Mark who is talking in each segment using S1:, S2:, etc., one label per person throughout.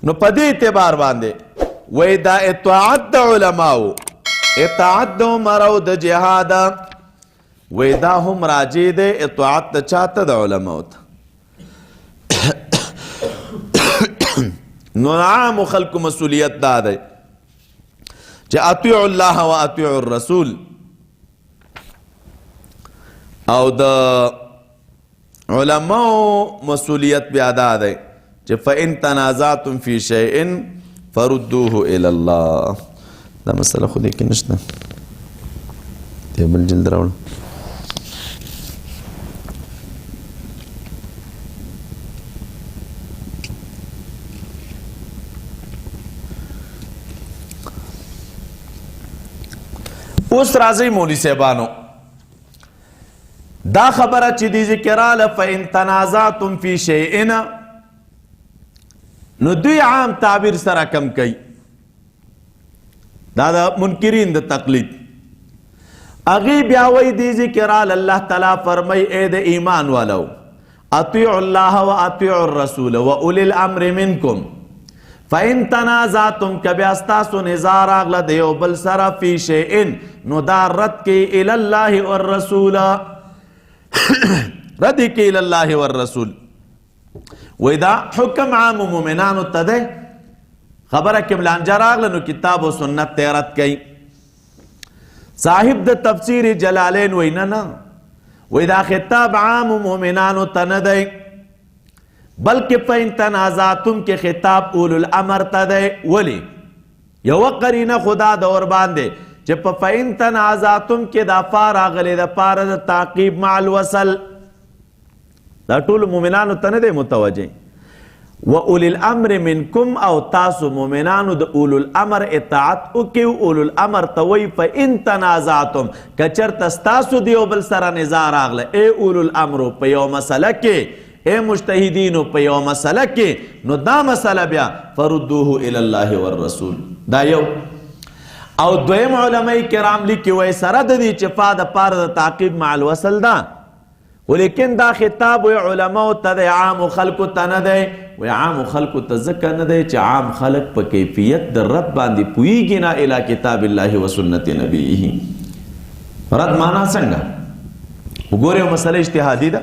S1: نو په دې اعتبار باندې وای دا اطاعت د علماو، اطاعت د عمرو د جهاد، وای دا هم راجع دی اطاعت د چاته؟ د علماو ته. نو عام خلکو مسؤلیت دا دی چې اطیعوا الله و اطیعوا الرسول، او د علماو مسؤلیت بیا دا دی چې فإن تنازعتم فی شیء فردوه الی الله. دا مسله خو دې کې نشته، دی بل جلد راوړه. اوس راځئ مولوي صاحبانو، دا خبره چې دې ذکر راله فإن تنازعتم فی شیء، نو دوی عام تعبیر سره کم کوي، دا د منکرین د تقلید. هغې بیا وایي دې ذکر راله الله تعالی فرمایي ای د ایمان والو اطیعوا الله و اطیعوا الرسول و اولی الامر منکم فإن تنازعتم، که بیا ستاسو نزاع راغله د یو بل سره فی شیء، نو دا رد کړئ الی الله والرسول، رد یې کړئ الی الله والرسول. وایي دا حکم عام مؤمنانو ته دی، خبره کې ملانجه راغله نو کتاب او سنت ته رد کړئ. صاحب د تفسیر جلالین وایي نه نه، وایي دا خطاب عام مؤمنانو ته نه دی، بلکې فإن تنازعتم کې خطاب اولو الامر ته دی. ولی؟ یوه قرینه خدا د ور باندې چې په فإن تنازعتم کې دا فا راغلې د پاره د تعقیب مع الوصل، دا ټولو مؤمنانو ته نه دی متوجه. و اولی الامر منکم، او تاسو مؤمنانو د اولو الامر اطاعت وکړئ. اولو الامر ته وایي فإن تنازعتم، که چېرته ستاسو د یو بل سره نزاع راغله ای اولو الامرو په یو مسله کې، ای مجتهدینو په یو مسله کې، نو دا مسله بیا فردوه الی الله والرسول. دا یو. او دویم علماء کرام لیکي وایي سره د دې چې فا د پاره د تعقیب مع الوصل ده، ولیکن دا خطاب وی علماء ته دی، عام خلکو ته نه دی. وی عام خلکو ته ځکه نه دی چې عام خلک په کیفیت د رد باندې پوهیږي نه الی کتاب الله و سنت نبیه. رد معنا څنګه؟ وګوره یو مسله اجتهادي ده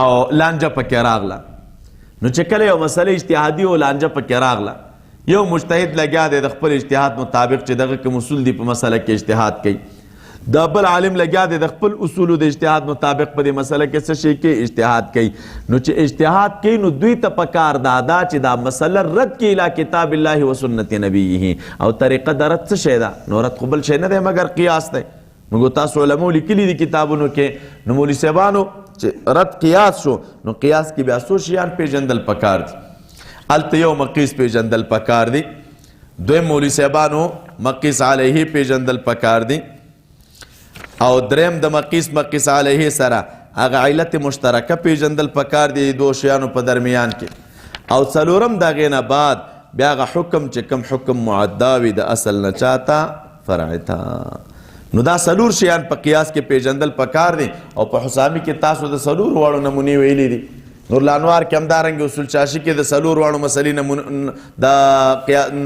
S1: او لانجه پکې راغله، نو چې کله یو مسله اجتهادي او لانجه پکې راغله، یو مجتهد لګیا دی د خپل اجتهاد مطابق چې دغه کوم اصول دی په مسله کې اجتهاد کوي، دا بل عالم لګیا دی د خپل اصولو د اجتهاد مطابق په دې مسله کې څه شی کوي، اجتهاد کوي. نو چې اجتهاد کوي نو دوی ته پکار دا ده چې دا مسله رد کړي الی کتاب الله و سنت نبیه. او طریقه د رد څه شی ده؟ نو رد خو بل شی نه دی مګر قیاس دی. موږ تاسو علماو لیکلي دي کتابونو کې، نو مولوي صاحبانو چې رد قیاس شو، نو قیاس کې بیا څو شیان پېژندل پکار دي. هلته یو مقیس پېژندل پکار دي، دویم مولوي صاحبانو مقیس علیه پېژندل پکار دي، او دریم د مقیس مقیس علیه سره هغه علت مشترکه پېژندل پکار دي دوو شیانو په درمیان کې، او څلورم د هغې نه بعد بیا هغه حکم چې کوم حکم معدا وي د اصل نه چاته فرع ته. نو دا څلور شیان په قیاس کې پېژندل پکار دي. او په حسامي کې تاسو د څلور واړو نمونې ویلي دي، نور الانوار کې همدارنګه اصول شاشي کې د څلور واړو مسلې د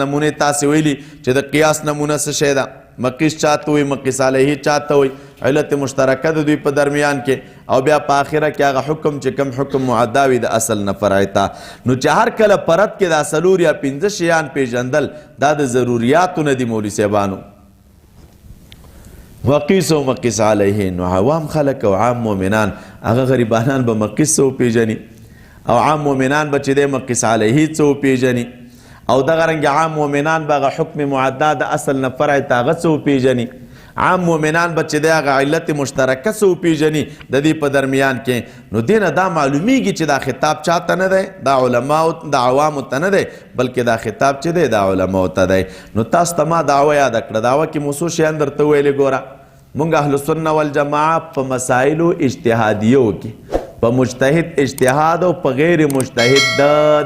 S1: نمونې تاسې ویلي چې د قیاس نمونه څه شی ده، مقیس چاته وایي، مقیس علیه چاته وایي، علت مشترکه د دوی په درمیان کې، او بیا په آخره کې هغه حکم چې کوم حکم معدا وي د اصل نه فرع ته. نو چې هر کله پرد کې دا څلور یا پنځه شیان پېژندل دا د ضروریاتو نه دي مولوي صاحبانو. مقیس او مقیس علیه، نو عوام خلک او عام مؤمنان هغه غریبانان به مقیس څه وپېژني، او عام مؤمنان به چې دی مقیس علیه څه وپېژني، او دغه رنګ عام مؤمنان به هغه حکم معدا د اصل نه فرع ته هغه څه وپېژني، عام مؤمنان به چې دی هغه علت مشترکه څه وپېژني د دې په درمیان کې. نو دې نه دا معلومیږي چې دا خطاب چا ته نه دی، دا علماو دا عوامو ته نه دی، بلکې دا خطاب چې دی دا علماو ته دی. نو تاسو ته ما دعوه یاده کړه، دعوه کې مو څو شیان درته وویلې. ګوره مونږ اهل سنة والجماعه په مسایلو اجتهادیو کې په مجتهد اجتهاد او په غیر مجتهد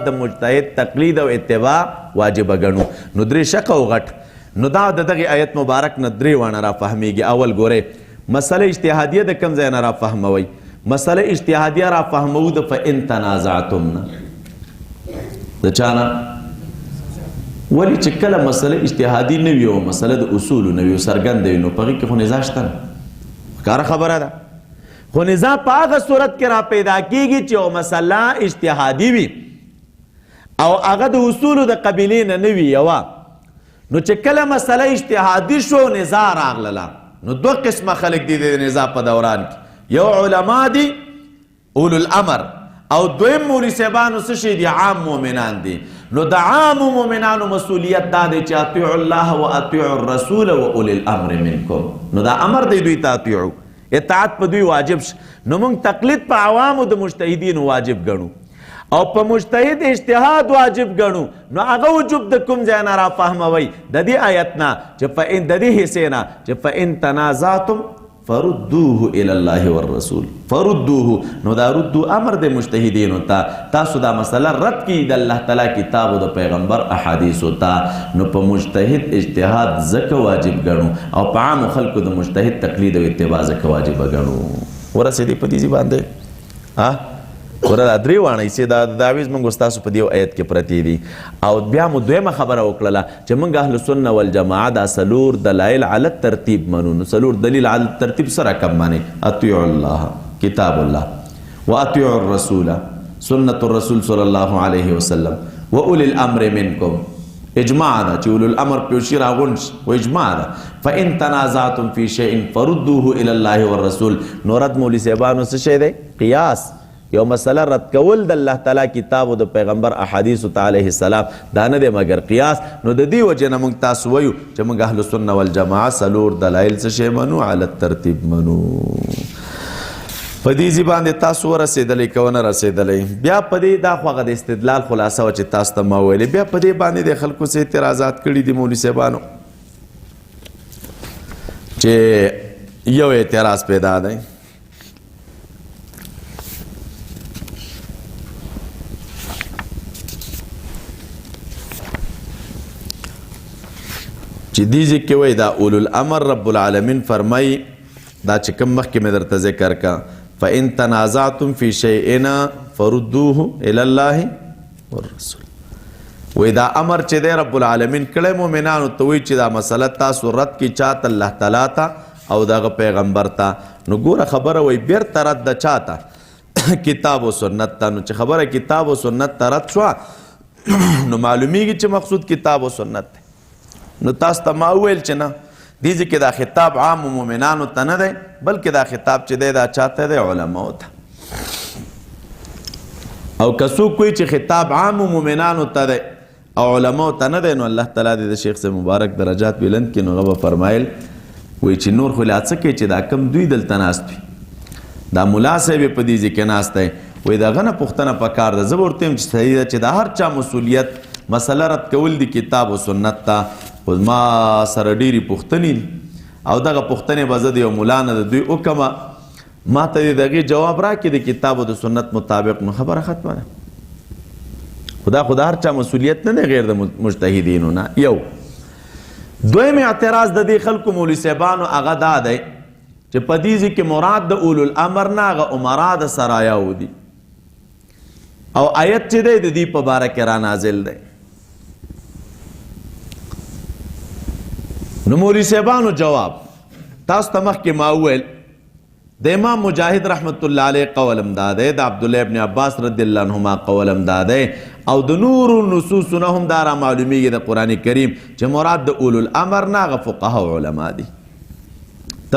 S1: د مجتهد تقلید او اتباع واجبه ګڼو. نو درې شقه او غټ، نو دا د دغې آیت مبارک نه درې واڼه را فهمیږي. اول ګورئ مسله اجتهادیه د کوم ځای نه را فهموئ؟ مسله اجتهادیه را فهمو د فإن تنازعتم نه، د چا نه؟ ولې چې کله مسله اجتهادي نه وي او مسله د اصولو نه وي او څرګنده وي، نو په هغې کې خو نزاع شته نه، ښکاره خبره ده. خو نزاع په هغه صورت کې را پیدا کیږي چې یو مسله اجتهادي وي او هغه د اصولو د قبیلې نه نه وي یوه. نو چې کله مسله اجتهادي شو نزاع راغلله، نو دوه قسمه خلک دي د نزاع په دوران کې، یو علما دي اولو الامر، او دویم مولوي صاحبانو څه شی دي؟ عام مؤمنان دي. نو د عامو مؤمنانو مسؤلیت دا دی چې اطیعوا الله و اطیعوا الرسول و اولی الامر منکم. نو دا امر دی دوی ته اطیعو، اطاعت په دوی واجب شي. نو موږ تقلید په عوامو د مجتهدینو واجب ګڼو او په مجتهد اجتهاد واجب ګڼو. نو هغه وجوب د کوم ځای نه را فهموئ؟ د دې آیت نه چې فإن، د دې حصې نه چې فإن تنازعتم فردوه الی الله والرسول. فردوه، نو دا ردو امر دی مجتهدینو ته، تاسو دا مسله رد کړئ د الله تعالی کتاب او د پیغمبر احادیثو ته. نو په مجتهد اجتهاد ځکه واجب ګڼو او په عامو خلکو د مجتهد تقلید او اتباع ځکه واجب ګڼو. ورسېدې په دې ځای باندې؟ ها؟ ګوره دا درې واڼه حصې دا دعوې زموږ ستاسو په دې یو آیت کې پرتې دي. او بیا مو دویمه خبره وکړله چې موږ اهل سنة والجماعه دا څلور دلایل علی الترتیب منو. نو څلور دلیل علی الترتیب څه رقم منئ؟ اطیعوا الله کتاب الله، واطیعوا الرسول سنة الرسول صلی الله علیه وسلم، واولی الامر منکم. اجماع ده چې اولو الامر په یو شي راغونډ شي، خو اجماع ده. فان تنازعتم فی شیء فردوه الی الله والرسول. نو رد مولوي صاحبانو څه شی دی؟ قیاس. یو مسله رد کول د الله تعالی کتاب او د پیغمبر احادیث ته علیه السلام دا نه دی مګر قیاس. نو د دې وجې نه موږ تاسو وایو چې موږ اهل سنة والجماعه څلور دلایل څه شی منو؟ علی الترتیب منو. په دې ځای باندې تاسو ورسېدلی که ونه رسېدلی؟ بیا په دې دا خو هغه د استدلال خلاصه وه چې تاسو ته ما ویلې. بیا په دې باندې د خلکو څه اعتراضات کړي دي مولوي صاحبانو چې یو اعتراض پیدا دی. چې دې ځای کې وایي دا اولو الامر رب العالمین فرمایي، دا چې کوم مخکې مې درته ذکر کا، فإن تنازعتم فی شیء فردوه الی الله والرسول. وایي دا امر چې دی رب العالمین کړی مؤمنانو ته، وایي چې دا مسله تاسو رد کړئ چاته؟ الله تعالی ته او دغه پیغمبر ته. نو ګوره خبره وایي بیرته رد ده چاته؟ کتاب و سنت ته. نو چې خبره کتاب و سنت ته رد شوه نو معلومیږي چې مقصود کتاب و سنت دی. نو تاسو ته ما وویل چې نه، دې ځای کې دا خطاب عامو مؤمنانو ته نه دی، بلکې دا خطاب چې دی دا چا ته دی؟ علماو ته. او که څوک وایي چې خطاب عامو مؤمنانو ته دی او علماو ته نه دی، نو الله تعالی دې د شیخ صاحب مبارک درجات بلند کړي. نو هغه به فرمایل وایي چې نور خو لا څه کوي چې دا کم دوی دلته ناست وي، دا ملا صاحب یې په دې ځای کې ناست دی، وایي د هغه نه پوښتنه پکار ده. زه به ورته ویم چې صحیح ده چې د هر چا مسؤلیت مسله رد کول دي کتاب او سنت ته، خو زما سره ډېرې پوښتنې دي او دغه پوښتنې به زه د یو ملا نه د دوی وکړم، ما ته دې د هغې جواب راکړي د کتاب او د سنت مطابق، نو خبره ختمه ده. خو دا خو د هر چا مسؤلیت نه دی غیر د مجتهدینو نه. یو دویم اعتراض د دې خلکو مولوي صاحبانو هغه دا دی چې په دې ځای کې مراد د اولو الامر نه هغه امرا د سرایاو دي، او آیت چې دی د دې په باره کې را نازل دی. نو مولوي صاحبانو جواب تاسو ته مخکې ما وویل د امام مجاهد رحمت الله علیه قول هم دا دی، د عبدالله ابن عباس رضی الله عنهما قول هم دا دی، او د نورو نصوصو نه هم دا را معلومیږي د قرآن کریم چې مراد د اولو الامر نه هغه فقها او علما دي.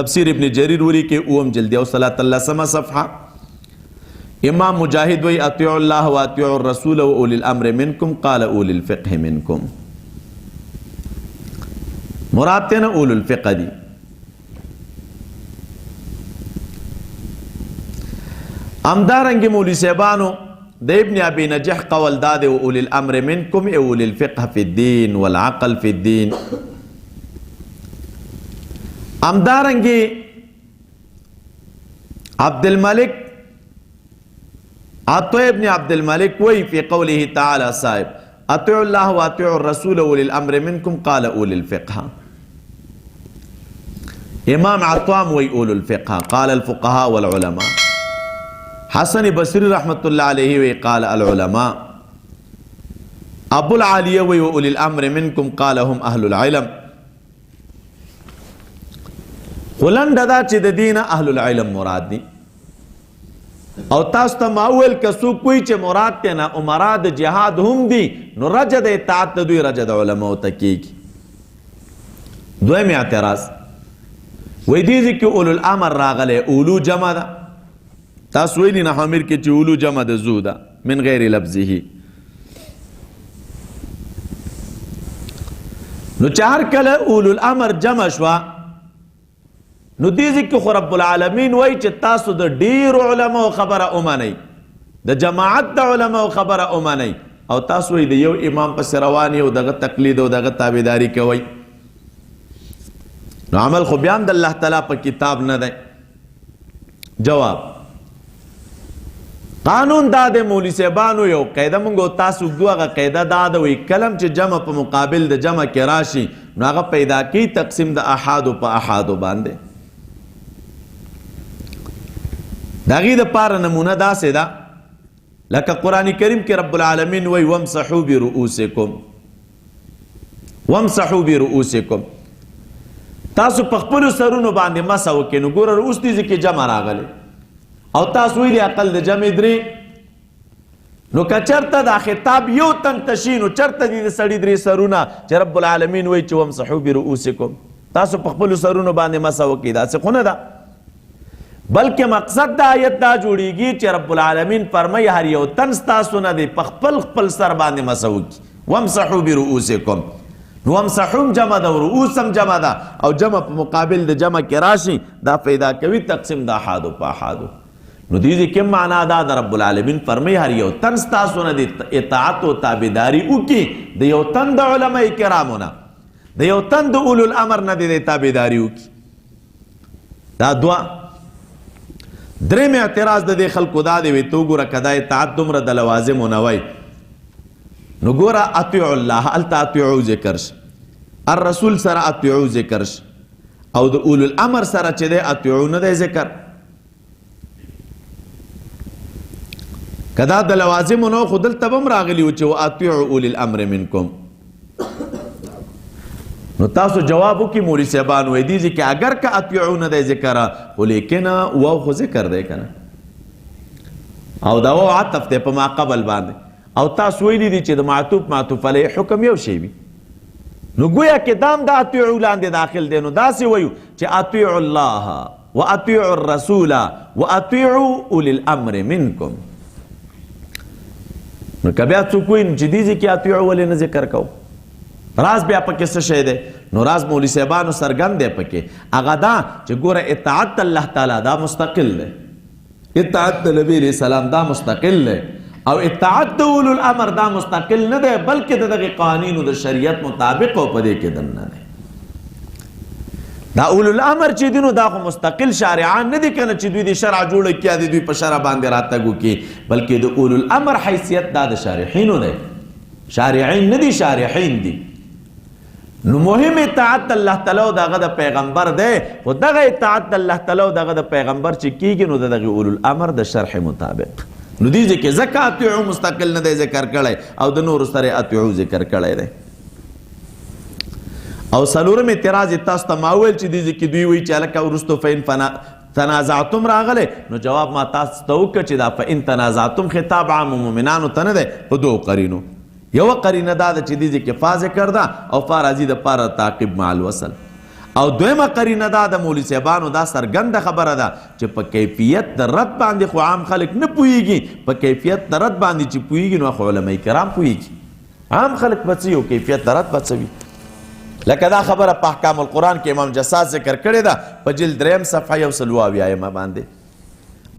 S1: تفسیر ابن جریر ولیکي اووم جلد یو سل اتلسمه صفحه. امام مجاهد وی اطیعوا الله و اطیعوا الرسول و اولی الامر منکم قال اولی الفقه منکم. مراد ته نه اولو الفقه دي. همدارنګه مولوي صاحبانو د ابن ابي نجح قول دا دی اولی الامر منکم ای اولی الفقه فی الدین والعقل فی الدین. همدارنګه عبد الملک عطا ابن عبد الملک وی فی قوله تعالی صاحب اطیعوا الله واطیعوا الرسول اولی الامر منکم قال اولی الفقه. امام عطام وی اولو الفقه قال الفقهاء والعلماء. حسن بصری رحمت الله علیه وی قال العلماء. ابو العالیه وی اولی الامر منکم قال هم اهل العلم. خو لنډه دا چې د دینه اهل العلم مراد دي. او تاسو ته ما وویل که څوک وایي چې مراد ترې نه امرا د جهاد هم دي، نو رجع د اطاعت د دوی رجع د علماو ته کېږي. دویم اعتراض وایي دې ځای کې اولو الامر راغلی، اولو جمع ده. تاسو ویلي نحو امیر کې چې اولو جمع د ذو ده من غیر لفظه. نو چې هر کله اولو الامر جمع شوه، نو دې ځای کې خو رب العالمین وایي چې تاسو د ډېرو علماو خبره ومنئ، د جماعت د علماو خبره ومنئ، او تاسو وایي د یو امام پسې روان یې او دغه تقلید او دغه تابعداري کوئ. نو عمل خو بیا هم د الله تعالی په کتاب نه دی. جواب، قانون دا دی مولوي صاحبانو، یو قاعده مونږ او تاسو ږدو، هغه قاعده دا ده وایي کله هم چې جمع په مقابل د جمع کې راشي نو هغه پیدا کوي تقسیم د احادو په احادو باندې. د هغې دپاره نمونه داسې ده لکه قرآن کریم کې رب العالمین وایي وامسحو برؤوسکم، وامسحو برؤوسکم، تاسو په خپلو سرونو باندې مسح وکړئ. نو ګوره رؤوس دې ځای کې جمع راغلی او تاسو ویلي اقل د جمع درې، نو که چېرته دا خطاب یو تن ته شي نو چېرته دي د سړي درې سرونه چې رب العالمین وایي چې وامسحو برؤوسکم، تاسو په خپلو سرونو باندې مسح وکړئ، داسې خو نه ده. بلکې مقصد د آیت دا جوړیږي چې رب العالمین فرمایي هر یو تن ستاسو نه دی په خپل خپل سر باندې مسح وکړي، وامسحو برؤوسکم. نو وامسحو هم جمع ده او رؤوس هم جمع ده، او جمع په مقابل د جمع کې راشي دا پیدا کوي تقسیم د احادو په احادو. نو دې ځای کې معنا دا ده رب العالمین فرمایي هر یو تن ستاسو نه دی اطاعت او تابعداري وکړي د یو تن د علماء کرامو نه، د یو تن د اولو الامر نه دی تابعداري وکړي. دا دوه. دریم اعتراض د دې خلکو دا دی وایي ته وګوره که دا اطاعت دومره د لوازمو نه وای، نو ګوره اطیعوا الله، هلته اطیعو ذکر شي، الرسول سره اطیعو ذکر شي، او د اولو الامر سره چې دی اطیعو نه دی ذکر. که دا د لوازمو نه خو دلته به هم راغلي وو چې واطیعوا اولی الامر منکم. نو تاسو جواب وکړئ مولوي صاحبان وایي دې ځای کې اګر که اطیعو نه دی ذکر، خو لیکنه واو خو ذکر دی که نه، او دا واو عطف دی په ما قبل باندې، او تاسو ویلي دي چې د معطوف معطوف علیه حکم یو شی وي، نو ګویا کې دام د اطیعو لاندې داخل دی. نو داسې وایو چې اطیعوا الله واطیعوا الرسول واطیعوا اولی الامر منکم. نو که بیا څوک وایي چې دې ځای کې اطیعو ولې نه ذکر کوو، راز بیا پکې څه شی دی؟ نو راز مولوي صاحبانو څرګند دی پکې، هغه دا چې ګوره اطاعت د الله تعالی دا مستقل دی، اطاعت د نبی علیه السلام دا مستقل دی، او اطاعت د اولو الامر دا مستقل نه دی، بلکې د دغې قوانینو د شریعت مطابق او په دې کې دننه دی. دا اولو الامر چې دي نو دا خو مستقل شارعان نه دي که نه چې دوی دې شرع جوړه کړي یا دې دوی په شرع باندې راتګ وکړي، بلکې د اولو الامر حیثیت دا د شارحینو دی، شارعین نه دي، شارحین دي. نو مهم اطاعت د الله تعالی او د هغه د پیغمبر دی، خو دغه اطاعت د الله تعالی او د هغه د پیغمبر چې کېږي نو د دغې اولو الامر د شرح مطابق. نو دې ځای کې ځکه اطیعو مستقل نه دی ذکر کړی او د نورو سره اطیعو ذکر کړی دی. او څلورم اعتراض یې تاسو ته ما وویل چې دې ځای کې دوی وایي چې هلکه وروسته فإن تنازعتم راغلی، نو جواب ما تاسو ته وکړ چې دا فإن تنازعتم خطاب عام مؤمنانو ته نه دی، په دوو قرینو. یوه قرینه دا ده چې دې ځای کې فا ذکر ده او فا راځي د پاره تعقیب مع الوصل، او دویمه قرینه دا ده مولوي صاحبانو دا څرګنده خبره ده چې په کیفیت د رد باندې خو عام خلک نه پوهیږي، په کیفیت د رد باندې چې پوهیږي نو خو علماء کرام پوهیږي، عام خلک به څه یو کیفیت د رد به څه وي. لکه دا خبره په احکام القرآن کې امام جساس ذکر کړې ده په جلد دریم صفحه یو سل اووه اویایمه باندې،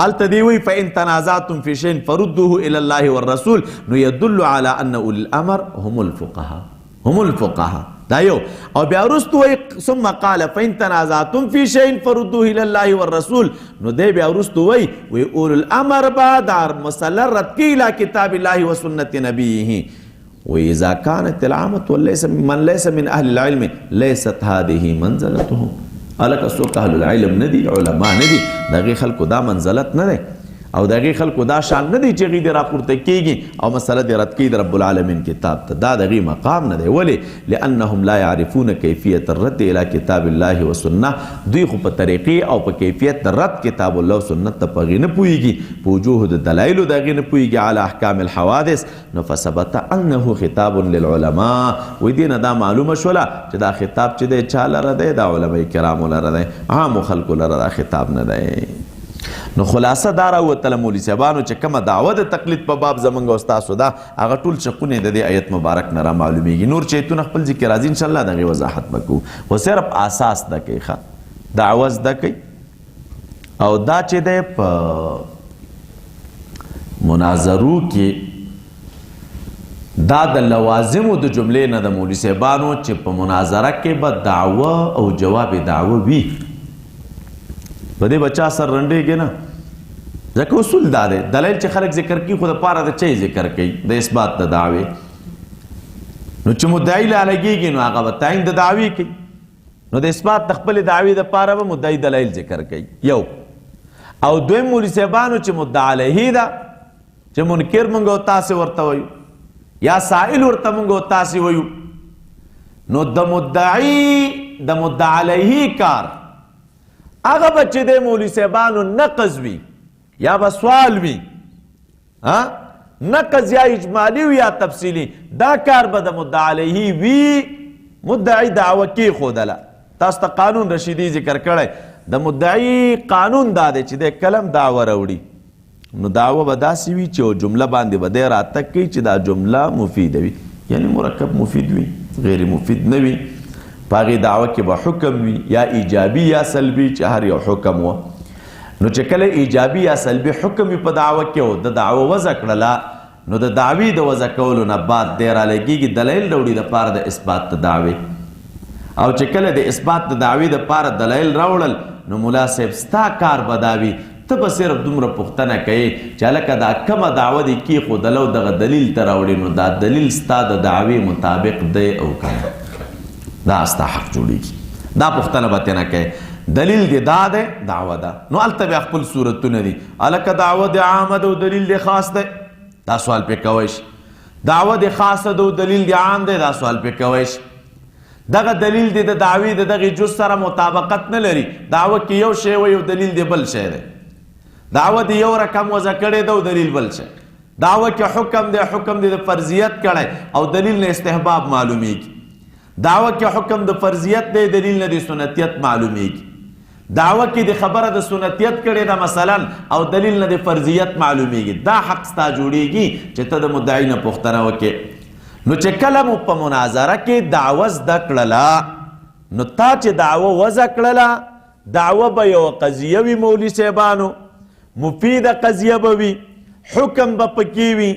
S1: هلته دی وایي فإن تنازعتم في شيء فردوه إلى الله والرسول، نو يدل على أن أولي الأمر هم الفقهاء، هم الفقهاء دا یو. او بیا وروسته وایي ثم قال فإن تنازعتم في شيء فردوه إلى الله والرسول، نو دی بیا وروسته وایي وایي أولو الأمر به دا مسله رد کړي إلى کتاب الله وسنة نبیه، وإذا كانت العامة وليس من ليس من أهل العلم ليست هذه منزلتهم. هلکه څوک اهل العلم نه دي، علما نه دي، د هغې خلکو دا منزلت نه دی. او د هغې خلکو دا شان نه دی چې هغوی دې راپورته کېږي او مسله دې رد کوي د رب العالمین کتاب ته، دا د هغې مقام نه دی. ولې؟ لأنهم لا يعرفون کیفیت الرد الی کتاب الله و سنة، دوی خو په طریقې او په کیفیت د رد کتاب الله و سنت ته په هغې نه پوهېږي، په وجوه د دلایلو د هغې نه پوهېږي علی احکام الحوادث. نو فثبت انه خطاب للعلماء، وایي دې نه دا معلومه شوله چې دا خطاب چې دی چا لره دی؟ دا علماء کرامو لره دی، عامو خلکو لره دا خطاب نه دی. نو خلاصه دا راووتله مولوي صاحبانو چې کومه دعوه د تقلید په باب زمونږ او ستاسو ده، هغه ټول شقونه د دې آیت مبارک نه را معلومیږي. نور چې ایتونه خپل ځای کې راځي انشاءالله د هغې وضاحت به کوو، خو صرف اساس زده کوئ، ښه دعوه زده کوئ. او دا چې دی په مناظرو کې دا د لوازمو د جملې نه د مولوي صاحبانو چې په مناظره کې به دعوه او جواب دعوه وي، په دې به چا سر رنډېږي نه، ځکه اصول دا دی دلیل چې خلک ذکر کوي خو دپاره د چا یې ذکر کوي؟ د اثبات د دعوې. نو چې مدعي لا لګېږي نو هغه به تعین د دعوې کوي، نو د اثبات د خپلې دعوې دپاره به مدعي دلایل ذکر کوي یو. او دویم مولوي صاحبانو چې مدعا علیه ده، چې منکر مونږ او تاسې ورته وایو یا سائل ورته مونږ او تاسې وایو، نو د مدعي د مدعا علیه کار هغه به چې دی مولوي صاحبانو نقض وي یا به سوال وي، نقض یا اجمالی وي یا تفصیلی، دا کار به د مدعا علیه وي. مدعي دعوه کېښودله، تاسو ته قانون رشیدي ذکر کړی، د مدعي قانون دا دی چې دی کلم دعوه راوړي نو دعوه به داسې وي چې یو جمله باندې به دی راتګ کوي چې دا جمله مفیده وي، یعنی مرکب مفید وي غیر مفید نه وي، په هغې دعوه کې به حکم وي یا ایجابي یا سلبي، چې هر یو حکم و. نو چې کله ایجابي یا سلبي حکم وي په دعوه کې او د دعوه وضع کړله، نو د دعوې د وضع کولو نه بعد دی رالګېږي دلایل راوړي دپاره د اثبات د دعوې، او چې کله د اثبات د دعوې دپاره دلایل راوړل نو ملا صاحب ستا کار به دا وي، ته به صرف دومره پوښتنه کوې چې هلکه دا کومه دعوه دې کېښودله او دغه دلیل ته راوړې، نو دا دلیل ستا د دعوې مطابق دی او که نه، دا ستا حق جوړېږي. دا پوښتنه به ترې نه کوې، دلیل دې دا دی دعوه ده، نو هلته بیا خپل صورتونه دي، هلکه دعوه دې عامه ده او دلیل دې خاص دی، دا سوال پې کوی شي. دعوه دې خاصه ده او دلیل دې عام دی، دا سوال پې کوی شي. دغه دلیل دې د دعوې د دغې جز سره مطابقت نه لري، دعوه کې یو شی وي او دلیل دې بل شی دی، دعوه دې یو رقم وضع کړې ده او دلیل بل شی، دعوه کې حکم دی، حکم دې د فرضیت کړی او دلیل نه استحباب معلومیږي، دعوه کې حکم د فرضیت دی، دلیل نه د سنتیت معلومیږي، دعوه کې د خبره د سنتیت کړې ده مثلا او دلیل نه د فرضیت معلومیږي، دا حق ستا جوړیږي چې ته د مدعي نه پوښتنه وکړې. نو چې کله مو په مناظره کې دعوه زده کړله، نو تا چې دعوه وضع کړله، دعوه به یوه قضیه وي مولوي صاحبانو، مفیده قضیه به وي، حکم به پکې وي،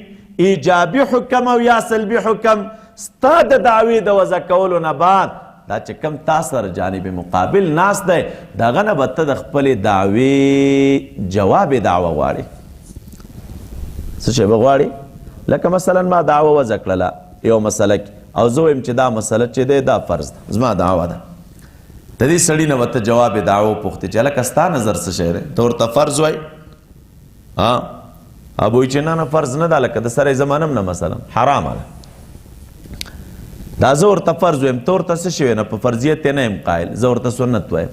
S1: ایجابي حکم او یا سلبي حکم. ستا د دعوې د وضع کولو نه بعد دا چې کم تا سره جانب مقابل ناست دی، دغه نه به ته د خپلې دعوې جواب دعوه غواړې. څه شی به غواړې؟ لکه مثلا ما دعوه وضع کړله یو مسله کې، او زه وایم چې دا مسله چې دی دا فرض ده، زما دعوه ده، د دې سړي نه به ته جواب دعوه وپوښتې چې هلکه ستا نظر څه شی دی، ته ورته فرض وایې؟ ها وایي چې نه نه فرض نه ده، لکه د سره یې زه منم نه، مثلا حرامه ده، دا زه ورته فرض وایم، ته ورته څه شی وایې؟ نه په فرضیت یې نه یم قایل، زه ورته سنت وایم.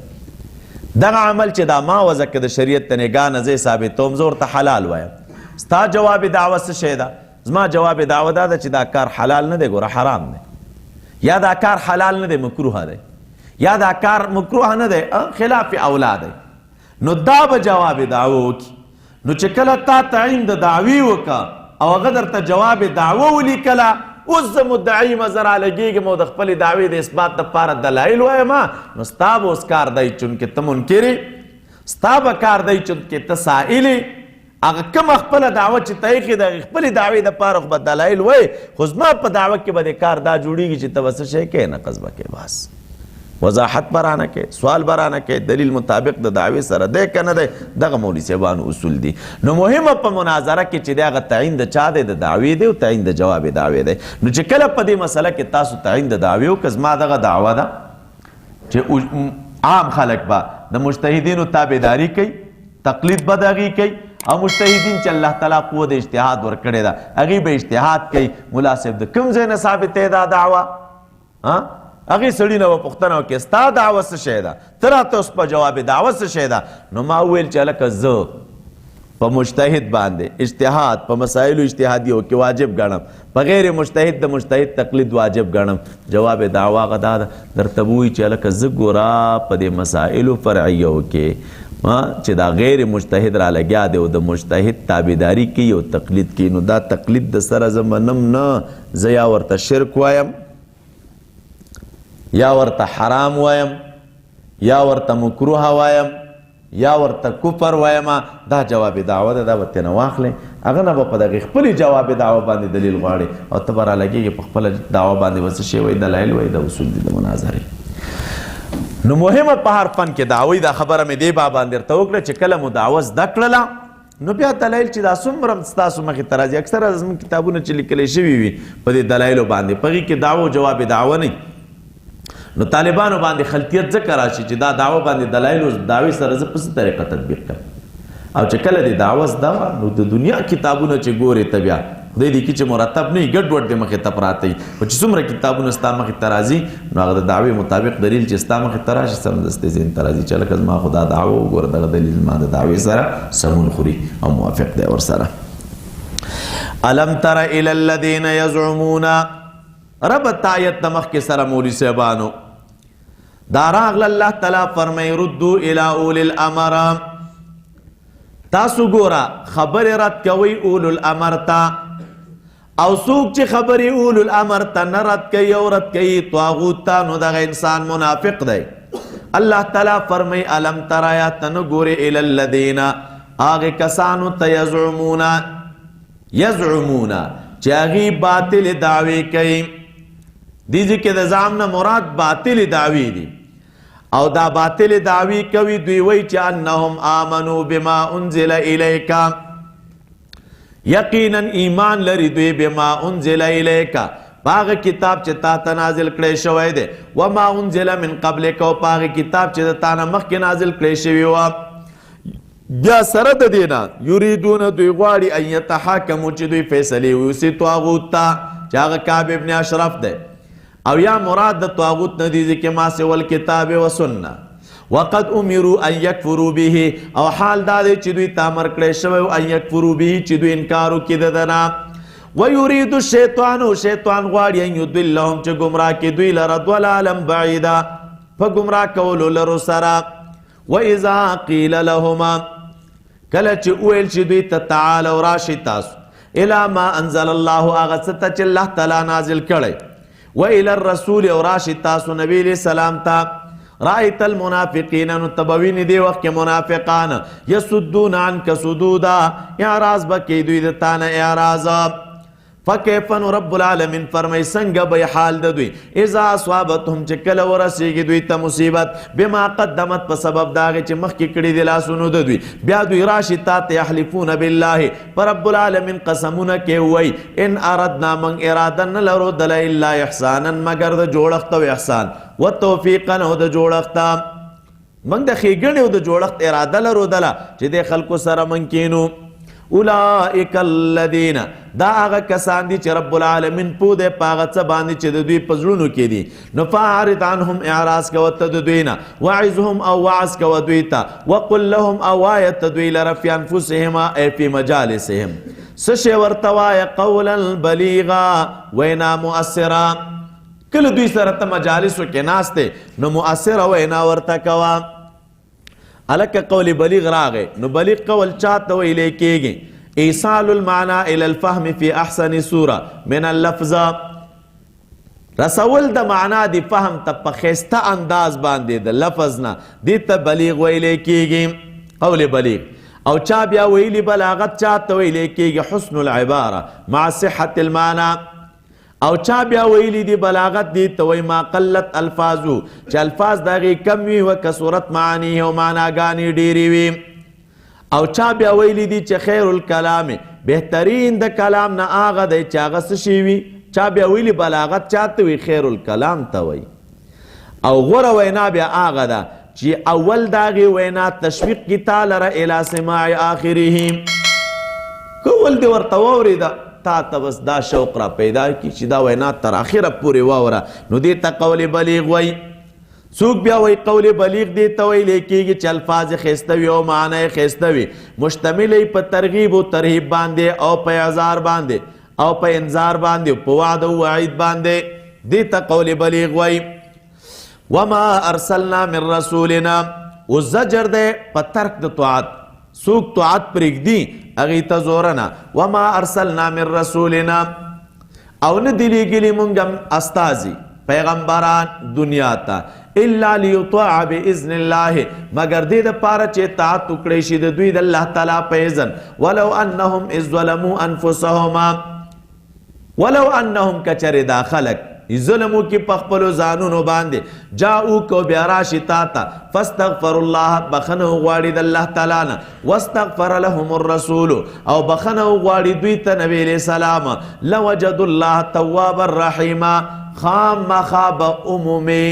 S1: دغه عمل چې دا ما وضع کړه د شریعت ته نګاه نه زه یې ثابتوم، زه ورته حلال وایم. ستا جواب دعوه څه شی ده؟ زما جواب دعوه دا ده چې دا کار حلال نه دی، ګوره حرام دی، یا دا کار حلال نه دی مکروه دی، یا دا کار مکروه نه دی خلاف اولا دی. نو دا به جواب دعوه وکړي. نو چې کله تا تعین د دعوې وکړه او هغه درته جواب دعوه ولیکله، اوس زه مدعي یم، زه رالګېږم او د خپلې دعوې د اثبات دپاره دلایل وایم، نو ستا به اوس کار دی چونکې ته منکر یې، ستا به کار دی چونکې ته سائل یې، هغه کومه خپله دعوه چې ته ایښې ده هغې خپلې دعوې دپاره خو به دلایل وایې، خو زما په دعوه کې به د کار دا جوړېږي چې ته به څه شی کوې؟ نقض به کوې، بس وضاحت به رانه کوې، سوال به رانه کوې، دلیل مطابق د دعوې سره دی که نه دی. دغه مولوي صاحبانو اصول دي. نو مهمه په مناظره کې چې دی هغه تعین د چا دی؟ د دعوې دی او تعین د جواب دعوې دی. نو چې کله په دې مسله کې تاسو تعین د دعوې وکړه، زما دغه دعوه ده چې عام خلک به د مجتهدینو تابعداري کوي، تقلید به د هغې کوي، او مجتهدین چې الله تعالی قوه د اجتهاد ورکړې ده هغوی به اجتهاد کوي. ملا صاحب د کوم ځای نه ثابتې دا دعوه؟ هغې سړي نه به پوښتنه وکړې ستا دعوه څه شی ده، ته راته اوس په جواب دعوه څه شی ده؟ نو ما وویل چې هلکه زه په مجتهد باندې اجتهاد په مسایلو اجتهادیو کې واجب ګڼم، په غیر مجتهد د مجتهد تقلید واجب ګڼم. جواب دعوه هغه دا ده، درته به ووایي چې هلکه زه ګوره په دې مسایلو فرعیو کې چې دا غیر مجتهد را لګیا دی او د مجتهد تابعداري کوي او تقلید کوي، نو دا تقلید د سره زه منم نه، زه یا ورته شرک وایم، یا ورته حرام وایم، یا ورته مکروه وایم، یا ورته کفر وایم. دا جواب دعوه ده، دا به ترې نه واخلې، هغه نه به په دغې خپلې جواب دعوه باندې دلیل غواړې او ته به رالګېږې په خپله دعوه باندې به څه شی وایي، دلایل وایي، دا اصول دي د مناظرې. نو مهمه په هر فن کې دعوی، دا خبره مې دې باب باندې درته وکړه چې کله مو دعوه زده کړله نو بیا دلایل چې دا څومره هم ستاسو مخې ته راځي، اکثره زموږ کتابونه چې لیکلی شوي وي په دې دلایلو باندې، په هغې کې دعوه او جواب دعوه نه. نو طالبانو باندې خلطیت ځکه راشي چې دا دعوه باندې دلایل او دعوې سره زه په څه طریقه تطبیق کړم. او چې کله دې دعوه زده وه نو د دنیا کتابونه چې ګورې ته بیا خدای دې کړي چې مرتب نه وي، ګډوډ دې مخې ته پراته وي، خو چې څومره کتابونه ستا مخې ته راځي نو هغه د دعوې مطابق دلیل چې ستا مخې ته راشي سمدستي ذهن ته راځي چې هلکه زما خو دا دعوه وګوره، دغه دلیل زما د دعوې سره سمون خوري او موافق دی ورسره. الم تر الی الذین یزعمون، رب تایت د مخکې سره مولوي صاحبانو دا راغله، الله تعالی فرمایي ردو الی اولی الامر. تاسو ګوره خبرې رد کوئ اولو الامر ته، او څوک چې خبرې اولو الامر ته نه رد کوي او رد کوي طاغوت ته، نو دغه انسان منافق دی. الله تعالی فرمایي الم تر، یا ته نه ګورې الی الذین، هغې کسانو ته یزعمون، یزعمون چې هغوی باطلې دعوې کوي. دې ځای کې د زعم نه مراد باطلې دعوې دي، او دا باطلې دعوې کوي. دوی وایي چې انهم آمنو بما انزل الیک، یقینا ایمان لري دوی بما انزل الیک، په هغه کتاب چې تا ته نازل کړی شوی دی، وما انزل من قبلک، او په هغه کتاب چې د تا نه مخکې نازل کړی شوی وه. بیا سره د دې نه یریدون، دوی غواړي ان یتحاکمو، چې دوی فیصلې ووسي طاغوت ته، چې هغه کعب ابن اشرف دی، او یا مراد د طاغوت نه دي ځکه ما سوى الکتاب و سنه. وقد امروا ان یکفروا به، او حال دا دی چې دوی ته امر کړی شوی ان یکفروا به، چې دوی انکار وکړي د ده نه. ویرید الشیطان، شیطان غواړي ان یضلهم، چې ګمراه کړي دوی لره ضلالا بعیدا، په ګمراه کولو لرو سره. وإذا قیل لهما، کله چې وویل شي دوی ته تعالوا راشئ تاسو الی ما انزل الله، هغه څه ته چې الله تعالی نازل کړی، وإلی الرسول، او راشئ تاسو نبی علیہ السلام ته، رأیت المنافقین، نو ته به وینې دې وخت کې منافقان یصدون عنک صدودا، اعراض به کوي دوی د تا نه اعراض. فکیف، نو رب العالمین فرمایي څنګه به یې حال د دوی اذا اصابتهم، چې کله ورسېږي دوی ته مصیبت، بما قدمت، په سبب د هغې چې مخکې کړي دي لاسونو د دوی، بیا دوی راشي تا ته یحلفون بالله، په رب العالمین قسمونه کوي وایي ان اردنا، موږ اراده نه لرو دله الا احسانا، مګر د جوړښت او احسان، وتوفیقا، او د جوړښت، موږ د ښېګڼې او د جوړښت اراده لرو دله چې دې خلکو سره موږ کینو. اولئک الذین، دا هغه کسان دي چې رب العالمین پوه دی په هغه څه باندې چې د دوی په زړونو کې دي، نو فاعرض عنهم، اعراض کوه ته د دوی نه، وعظهم، او وعظ کوه دوی ته، وقل لهم، او وایه ته دوی لره فی انفسهم، ای فی مجالسهم، څه شی ورته وایه، قولا بلیغا، وینا مؤثره. کله دوی سره ته مجالسو کې ناست دی نو مؤثره وینا ورته کوه. هلکه قول بلیغ راغی، نو بلیغ قول چا ته ویلی کېږي؟ ایصال المعنی الی الفهم فی احسن صوره من اللفظ، رسول د معنا دی فهم ته په ښایسته انداز باندې د لفظ نه، دې ته بلیغ ویلی کېږي، قول بلیغ. او چا بیا ویلی بلاغت چا ته ویلی کېږي؟ حسن العباره مع صحة المعنی. او چا بیا ویلی دی بلاغت دی ته وایي ما قلت الفاظو، چې الفاظ د هغې کم وي، وکثرت معانیه، او معناګانې ډېرې وي. او چا بیا ویلی دی چې خیر الکلام، بهترین د کلام نه هغه دی چې هغه څه شی وي. چا بیا ویلی بلاغت چا ته وي؟ خیر الکلام ته وایي. او غوره وینا بیا هغه ده چې اول د هغې وینا تشویق کړي تا لره الی سماع آخره، که اول دې ورته واورېده تا ته بس دا شوق را پیدا کړي چې دا وینا تر اخره پورې واوره، نو دې ته قول بلیغ وایي. څوک بیا وایي قول بلیغ دې ته ویلی کېږي چې الفاظ یې ښایسته وي او معنا یې ښایسته وي، مشتمل یې په ترغیب او ترهیب باندې او په اعذار باندې او په انذار باندې په وعد او وعید باندې، دې ته قول بلیغ وایي. وما ارسلنا من رسولنا، او زجر دی په ترک د طاعت، څوک طاعت پرېږدي هغې ته زورنه. وما ارسلنا من رسولنا، او نه دي لېږلي مونږ استازي پیغمبران دنیا ته الا لیطاع باذن الله، مګر دې دپاره چې اطاعت وکړی شي د دوی د الله تعالی په اذن. ولو انهم اذ ظلموا انفسهما، ولو انهم کچرې دا خلک ظلم وکړي په خپلو ځانونو باندې، جاؤک او بیا راشي تا ته، فاستغفروا الله، بخښنه وغواړي د الله تعالی نه، واستغفر لهم الرسول، او بخښنه وغواړي دوی ته نبی علیه السلام، لوجدوا الله توابا رحیما، خامخا به ومومي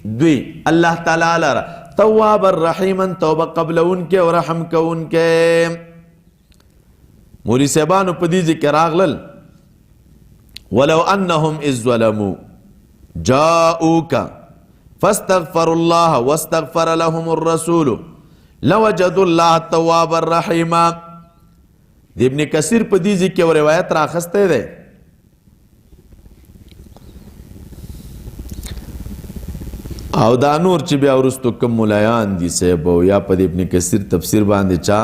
S1: دوی الله تعالی لره توابا رحیما، توبه قبلونکی او رحم کوونکی. مولوي صاحبانو په دې ځای کې راغلل، ولو انهم اذ ظلموا جاءوك فاستغفروا الله واستغفر لهم الرسول لوجدوا الله توابا رحیما. د ابن کثیر په دې ځای کې یو روایت راخستی دی، او دا نور چې بیا وروستو کوم ملایان دي صاحب، او یا په ابن کثیر تفسیر باندې چا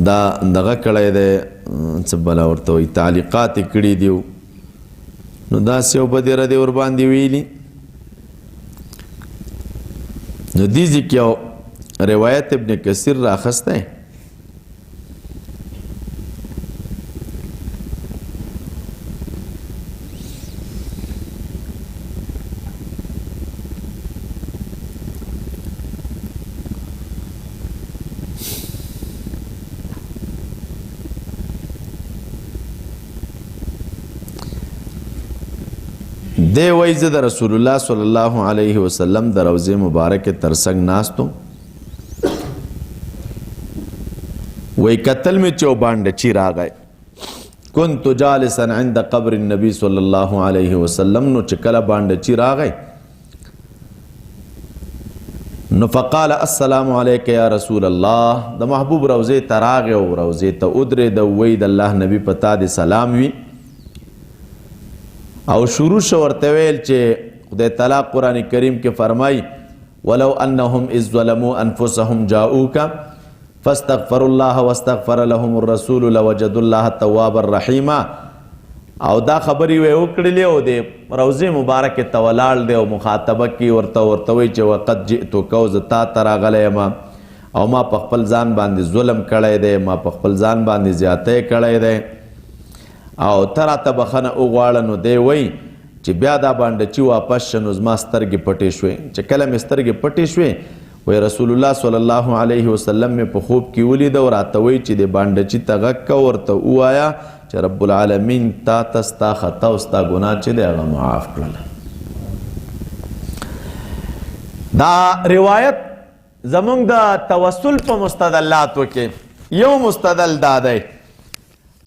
S1: دا دغه کړی دی، څه بلا ورته وایي، تعلیقات یې کړي دي، نو داسې یو بدې ردې ورباندې ویلي. نو دې ځای کې یو روایت ابن کثیر راخستی، دی وایي زه د رسول الله صلی الله علیه وسلم د روضې مبارکې تر څنګ ناست وم، وایي کتل مې چې یو بانډچي راغی، كنت جالسا عند قبر النبي صلی الله علیه وسلم، نو چې کله بانډچي راغی نو فقال السلام علیک یا رسول الله، د محبوب روضې ته راغی او روضې ته ودرېده، وایي د الله نبی په تا دې سلام وي، او شروع شو ورته ویل چې خدای تعالی قرآن کریم کې فرمایي ولو انهم اذ ظلموا انفسهم جاءوک فاستغفروا الله واستغفر لهم الرسول لوجدوا الله توابا رحیما. او دا خبرې یې وکړلې او د روضې مبارکې ته ولاړ دی او مخاطبه کې ورته ورته وایي چې وقد جئتک، او زه تا ته راغلی یم او ما په خپل ځان باندې ظلم کړی دی، ما په خپل ځان باندې زیاتی کړی دی، او ته راته بخښنه وغواړه. نو دی وایي چې بیا دا بانډچي واپس شه، نو زما سترګې پټې شوې، چې کله مې سترګې پټې شوې وایي رسول الله صلی الله علیه وسلم مې په خوب کې ولیده او راته وایي چې د بانډچي ته غږ کوه، ورته ووایه چې رب العالمین تا ته ستا خطا او ستا ګناه چې دی هغه معاف کړله. دا روایت زمونږ د توسل په مستدلاتو کې یو مستدل دا دی،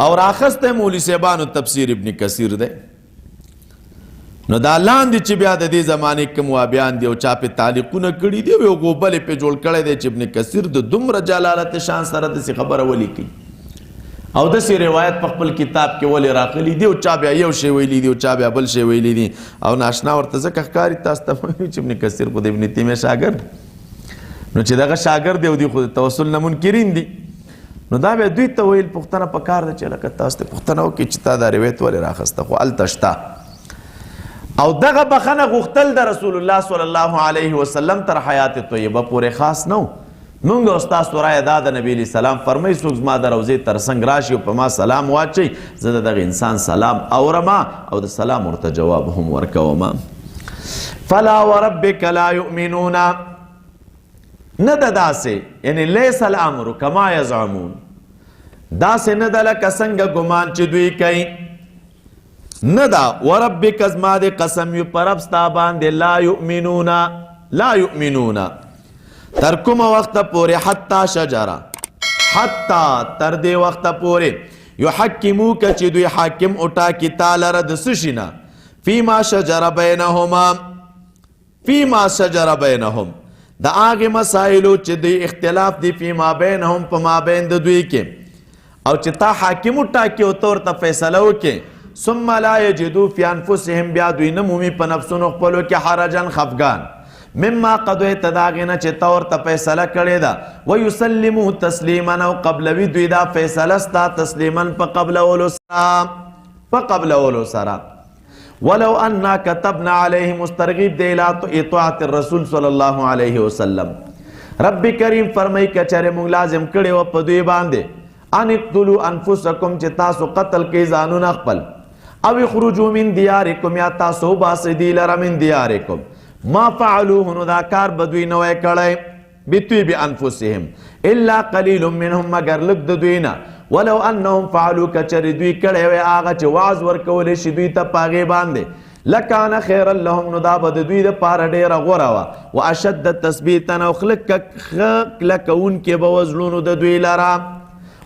S1: او راخسته مولوي صاحبانو تفسیر ابن کثیر دی. نو دا لاندې چې بیا د دې زمانې کوم وابیان دي او چا پې تعلیقونه کړي دي او یو غوبل یې پې جوړ کړی دی چې ابن کثیر د دومره جلالت شان سره داسې خبره ولیکي او داسې روایت په خپل کتاب کې ولې راغلي دي، او چا بیا یو شی ویلي دي او چا بیا بل شی ویلي دي، او ناشنا ورته ځکه ښکاري تاسو ته وایي چې ابن کثیر خو د ابن تیمیه شاګرد، نو چې دغه شاګرد دی او دوی خو د توسل نه منکرین دي، نو دا بیا دوی ته ویل پوښتنه پکار ده چې لکه تاسو ته پوښتنه وکړي چې تا دا روایت ولې راخسته، خو هلته شته. او دغه بخښنه غوښتل د رسول الله صلی الله علیه وسلم تر حیات طیبه پورې خاص نه و. مونږ او ستاسو رایه دا د نبی علیه السلام فرمایي څوک زما د روضې تر څنګ راشي او په ما سلام واچوي، زه د دغه انسان سلام اورم او د سلام ورته جواب هم ورکوم. فلا وربک لا یؤمنون، نه ده داسې، یعنی لیس الامر کما یزعمون، داسې نه ده لکه څنګه ګمان چې دوی کوي. نه دا وربک زما دې قسم وي په رب ستا باندې، لا یؤمنون، لا یؤمنون تر کومه وخته پورې، حتی شجره، حتی تر دې وخته پورې یحکموک چې دوی حاکم وټاکي تا لره د څه شي نه، فیما شجر بینهما، فیما شجر بینهم، د هغې مسایلو چې دوی اختلاف دی فیما بینهم په مابین د دوی کې، او چې تا حاکم وټاکي او ته ورته فیصله وکړې، ثم لا یجدو فی انفسهم، بیا دوی نه مومي په نفسونو خپلو کې حرجا خفګان، مما قضیت د هغې نه چې تا ورته فیصله کړې ده، ویسلمو تسلیما، او قبلوي دوی دا فیصله ستا تسلیما په قبلولو سره، په قبلولو سره. ولو انا كتبنا علیهم، مسترغیب دی الی اطاعت الرسول صلی الله علیه وسلم. رب کریم فرمایي که چېرې موږ لازم کړی وه په دوی باندې ان اقتلوا انفسکم، چې تاسو قتل کړئ ځانونه خپل، او اخرجوا من دیارکم، یا تاسو وباسئ دوی لره من دیارکم، ما فعلوه، نو دا کار به دوی نه وای کړی بطیب انفسهم الا قلیل منهم، مګر لږ د دوی نه. ولو انهم فعلوا، که چېرې دوی کړی وای هغه چې وعظ ورکولی شي دوی ته په هغې باندې، لکان خیرا لهم، نو دا به د دوی دپاره ډېره غوره وه، واشد تثبیتا، او ښه کلکوونکې به وه زړونو د دوی لره.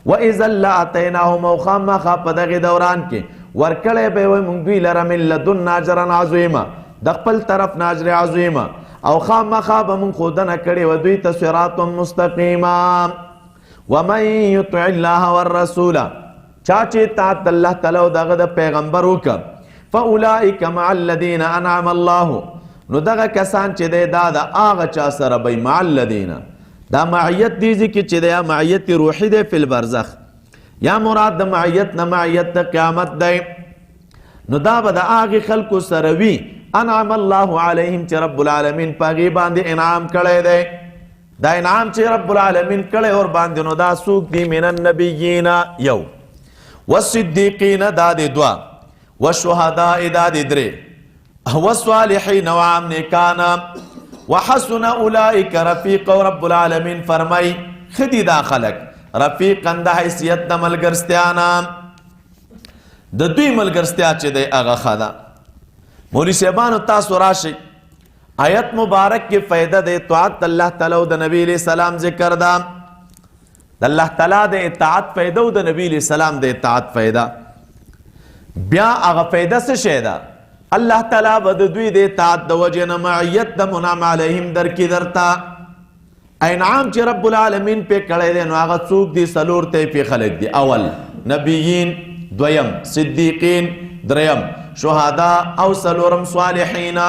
S1: وإذا لآتیناهم، او خامخا په دغې دوران کې ورکړی به وای موږ دوی لره من لدنا اجرا عظیما، د خپل طرف نه اجر عظیما، او خامخا به موږ ښودنه کړې وه دوی ته صراط مستقیما. ومن یطع الله والرسول، چا چې اطاعت الله تعالی او د هغه د پیغمبر وکړه، فاولئک مع الذین انعم الله، نو دغه کسان چې دی دا د هغه چا سره به مع الذین، دا معیت دی ځکه چې دی معیت روحي دی فی البرزخ، یا مراد د معیت نه معیت د قیامت دی، نو دا به د هغې خلکو سره وي انعم الله علیهم، چې رب العالمین په هغې باندې انعام کړی دی. دا انعام چې رب العالمین کړی ور باندې، نو دا څوک دي؟ من النبیین یو، والصدیقین دا دی دوه، والشهداء دا دی درې، والصالحین وعام نیکان، وحسن اولئک رفیق. رب العالمین فرمای خدی دا خلق رفیقا د حیثیت د ملګرستیا نه، د دوی ملګرستیا چې دی هغه ښه ده. مولوي صاحبانو تاسو راشئ، آیت مبارک کې فایده د اطاعت الله تعالی او د نبی علیہ السلام ذکر ده. د الله تعالی د اطاعت فایده او د نبی علیہ السلام د اطاعت فایده، بیا هغه فایده څه شی ده؟ الله تعالی به د دوی د اطاعت د وجې نه معیت د منعم علیهم درکې درته. انعام چې رب العالمین پې کړی دی نو هغه څوک دي؟ څلور طیفې خلک دي. اول نبیین، دویم صدیقین، دریم شهدا، او څلورم صالحین.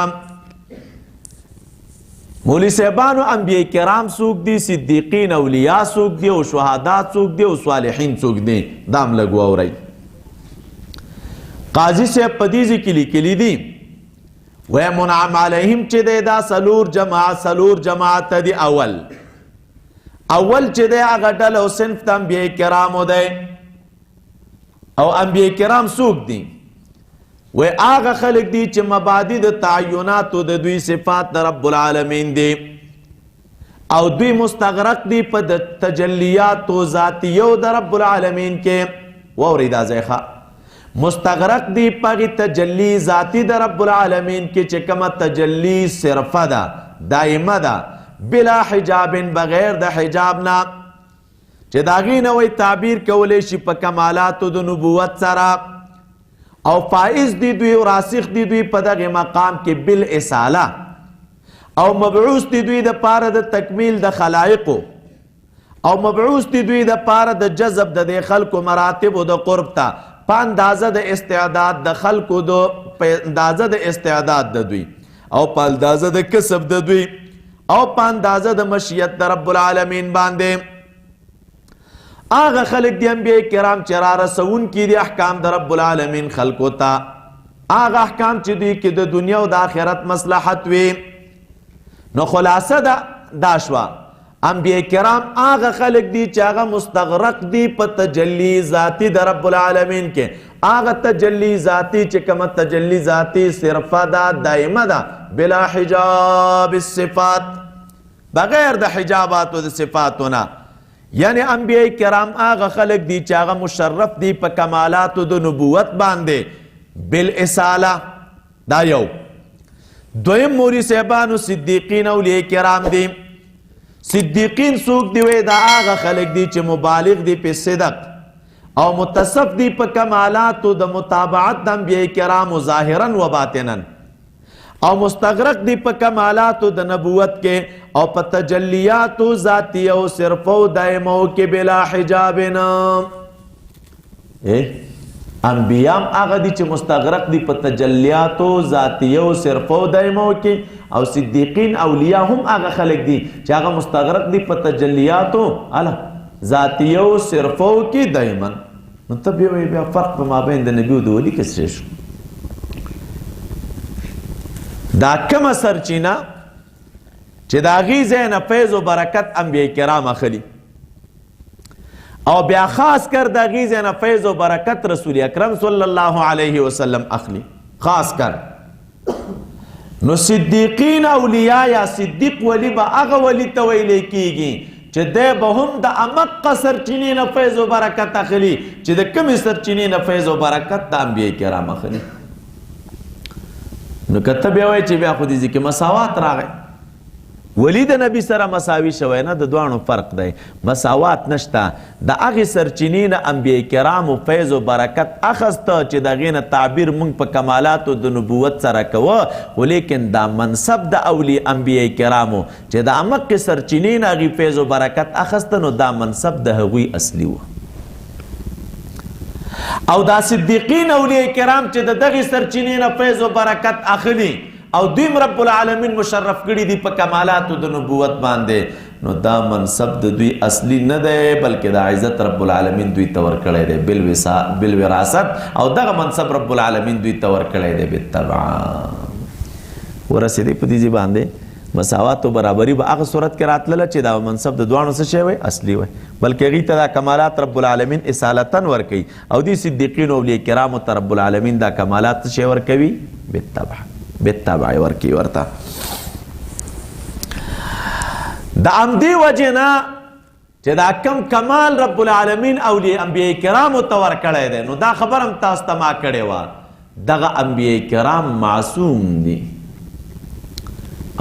S1: مولوي صاحبانو انبیاء کرام څوک دي، صدیقین اولیاء څوک دي، او شهدا څوک دي، او صالحین څوک دي؟ دا هم لږ واورئ. قاضي صاحب په دې ځای کې لیکلي دي وی منعم علیهم چې دی دا څلور جماعت، څلور جماعت دي. اول اول چې دی هغه ډله او صنف د انبیاء کرامو دی. او انبیاء کرام څوک دي؟ وی هغه خلک دي چې مبادی د تعیناتو د دوی صفات د رب العالمین دي، او دوی مستغرق دي په د تجلیاتو ذاتیو د رب العالمین کې. واورئ دا ځای ښه، مستغرق دی په هغې تجلی ذاتی د رب العالمین کې چې کومه تجلی صرفه ده، دائمه ده، بلا حجاب، بغیر د حجاب نه، چې د هغې نه وایي تعبیر کولی شي په کمالاتو د نبوت سره، او فائز دی دوی او راسخ دی دوی په دغې مقام کې بالاصاله، او مبعوث دی دوی د پاره د تکمیل د خلایقو، او مبعوث دی دوی د پاره د جذب د دې خلکو مراتبو د قرب ته په اندازه د استعداد د خلکو د په اندازه د استعداد د دوی، او په اندازه د کسب د دوی، او په اندازه د مشیت د رب العالمین باندې. هغه خلک دي انبیاء کرام چې را رسوونکي دي احکام د رب العالمین خلکو ته، هغه احکام چې دوی کې د دنیا او د آخرت مصلحت وي. نو خلاصه ده دا شوه، انبیاء کرام هغه خلک دي چې هغه مستغرق دي په تجلی ذاتی د رب العالمین کې، هغه تجلی ذاتی چې کومه تجلی ذاتی صرفه ده، دائمه ده، بلا حجاب الصفات، بغیر د حجاباتو د صفاتو نه. یعنی انبیاء کرام هغه خلک دي چې هغه مشرف دي په کمالاتو د نبوت باندې، بالاصاله. دا یو. دویم مولوی صاحبانو صدیقین اولیاء کرام دي. صدیقین څوک دی؟ وی دا هغه خلک دي چې مبالغ دي په صدق او متصف دي په کمالاتو د متابعت د انبیاء کرامو ظاهرا و باطنا، او مستغرق دي په کمالاتو د نبوت کې او په تجلیاتو ذاتی او صرف او دائمو کې بلا حجاب نه. انبیاء هغه دي چې مستغرق دي په تجلیاتو ذاتی او صرف او دائمو کې، او صدیقین اولیاء هم هغه خلک دي چې هغه مستغرق دي په تجلیاتو ذاتی او صرف او کې دائما. نو ته بیا وایې بیا فرق په مابین د نبي او د ولي کې څه شو؟ دا کومه سرچینه چې د هغې ځای نه فیض و برکت انبیاء کرام اخلي، او بیا خاص کر د هغې ځای نه فیض و برکت رسول اکرم صلی الله علیه وسلم اخلي خاص کر. نو صدیقین اولیاء یا صدیق ولی به هغه ولی ته ویلی کیږي چې دی به هم د امقه سرچینې نه فیض و برکت اخلي چې د کومې سرچینې نه فیض و برکت د انبیاء کرام اخلي. نو که ته بیا وایې چې بیا خو دې ځای کې مساوات راغی، ولی د نبی سره مساوي شوی نه، د دواړو فرق دی، مساوات نشته. د هغې سرچینې نه انبیاء کرامو فیض و برکت اخسته چې د هغې نه تعبیر مونږ په کمالاتو د نبوت سره کوه، خو لیکن دا منصب د اولی انبیاء کرامو چې د امقې سرچینې نه هغې فیض و برکت اخسته، نو دا منصب د هغوی اصلي و. او دا صدیقین اولیاء کرام چې د دغې سرچینې نه فیض و برکت اخلي او دویم رب العالمین مشرف کړي دي په کمالاتو د نبوت باندې، نو دا منصب د دوی اصلي نه دی، بلکې دا عزت رب العالمین دوی ته ورکړی دی بالوراثت، او دغه منصب رب العالمین دوی ته ورکړی دی بالتبع. ورسېدې په دې ځای باندې مساوات او برابري به هغه صورت کې راتلله چې دا منصب د دواړو څه شی وی؟ اصلي وی، بلکې هغوی ته دا کمالات رب العالمین اصالتاً ورکوي، او دې صدیقینو اولیاء کرامو ته رب العالمین دا کمالات څه شی ورکوي؟ بالتبع، بالتبع یې ورکوي ورته. د همدې وجې نه چې دا کم کمال رب العالمین اولیاء انبیاء کرامو ته ورکړی دی، نو دا خبر هم تاسو ته ما کړې وه، دغه انبیاء کرام معصوم دي،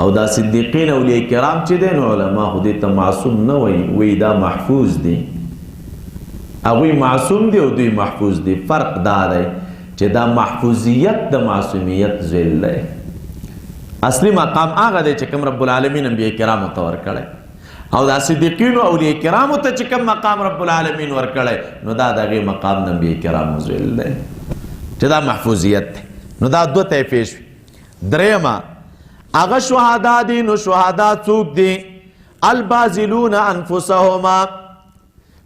S1: او دا صدیقین اولیاء کرام چې دی نو علما خو دې ته معصوم نه وایي، وایي دا محفوظ دي. هغوی معصوم دي او دوی محفوظ دي. فرق دا دی چې دا محفوظیت د معصومیت ذل دی. اصلي مقام هغه دی چې کوم رب العالمین انبیاء کرامو ته ورکړی، او دا صدیقینو اولیاء کرامو ته چې کوم مقام رب العالمین ورکړی، نو دا د هغې مقام د انبیاء کرامو ذل دی چې دا محفوظیت دی. نو دا دوه طایفې شوې. درېیمه هغه شهدا دي. نو شهدا څوک دي؟ البازلون انفسهما،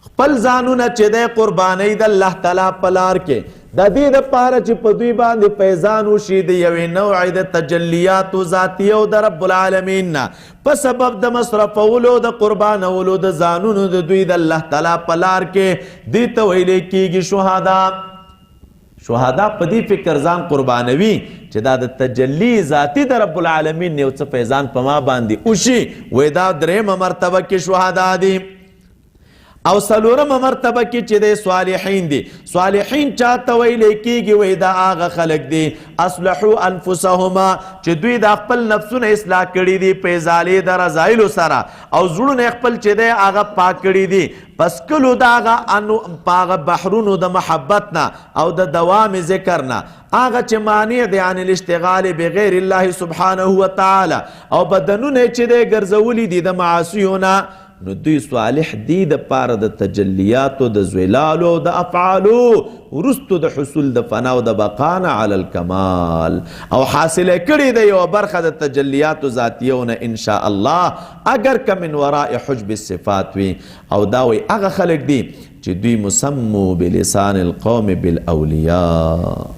S1: خپل ځانونه چې دی قربانۍ د الله تعالی په لار کې، د دې دپاره چې په دوی باندې فیضان وشي د یوې نوعې د تجلیاتو ذاتي او د رب العالمین نه، په سبب د مصرفولو د قربانولو د ځانونو د دوی د الله تعالی په لار کې، دې ته ویلی کېږي شهدا. شهدا په دې فکر ځان قربانوي چې دا د تجلی ذاتی د رب العالمین نه یو څه فیضان په ما باندې وشي، وایي دا درېیمه مرتبه کې شهدا دي. او څلورمه مرتبه کې چې دی صالحین دي. صالحین چا ته ویلی کېږي؟ وایي دا هغه خلک دي اصلحو انفسهما، چې دوی دا خپل نفسونه اصلاح کړي دي په ازالې د رضایلو سره، او زړونه یې خپل چې دی هغه پاک کړي دي، پس کلو د هغه په هغه بحرونو د محبت نه او د دوام ذکر نه، هغه چې مانع دی عن الاشتغال بغیر الله سبحانه وتعالی، او بدنونه یې چې دی ګرځولي دي د معاصیو نه، نو دوی صالح دی د پاره د تجلیاتو د ظلالو د افعالو وروستو د حصول د فنا او د بقا نه علی الکمال، او حاصله کړې ده یوه برخه د تجلیاتو ذاتیو نه انشاء الله، اگر که من وراء حجب الصفات وي. او دا وایي هغه خلک دي چې دوی مسمو بلسان القوم بالاولیاء،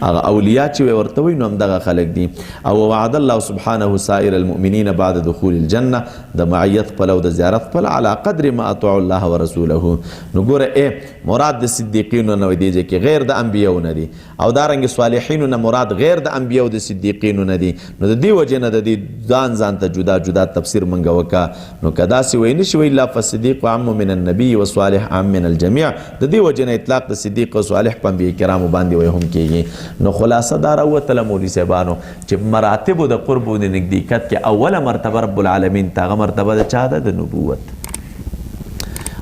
S1: هغه اولیاء چې ورته وایي نو همدغه خلک دي. او وعد الله سبحانه سائر المؤمنین بعد دخول الجنة، د معیت خپل او د زیارت خپل علی قدر ما اطاعوا الله ورسوله. نو ګوره مراد د صدیقینو نه دی چې غیر د انبیاو نه دي، او دارنګ صالحینو نه مراد غیر د انبیاو د صدیقینو نه دي. نو د دې وجې نه د دې ځان ځان ته جدا جدا تفسیر مونږ وکړه. نو که داسې ویل نه شي ویل فالصدیق عم من النبي والصالح عم من الجميع، د دې وجې نه اطلاق د صدیق او صالح په انبیاء کرامو باندې وایي هم کېږي. نو خلاصه دا راووتله مولوي صاحبانو چې مراتبو د قرب او د نږدېکت کې اوله مرتبه رب العالمین ته هغه مرتبه د چا ده؟ د نبوت.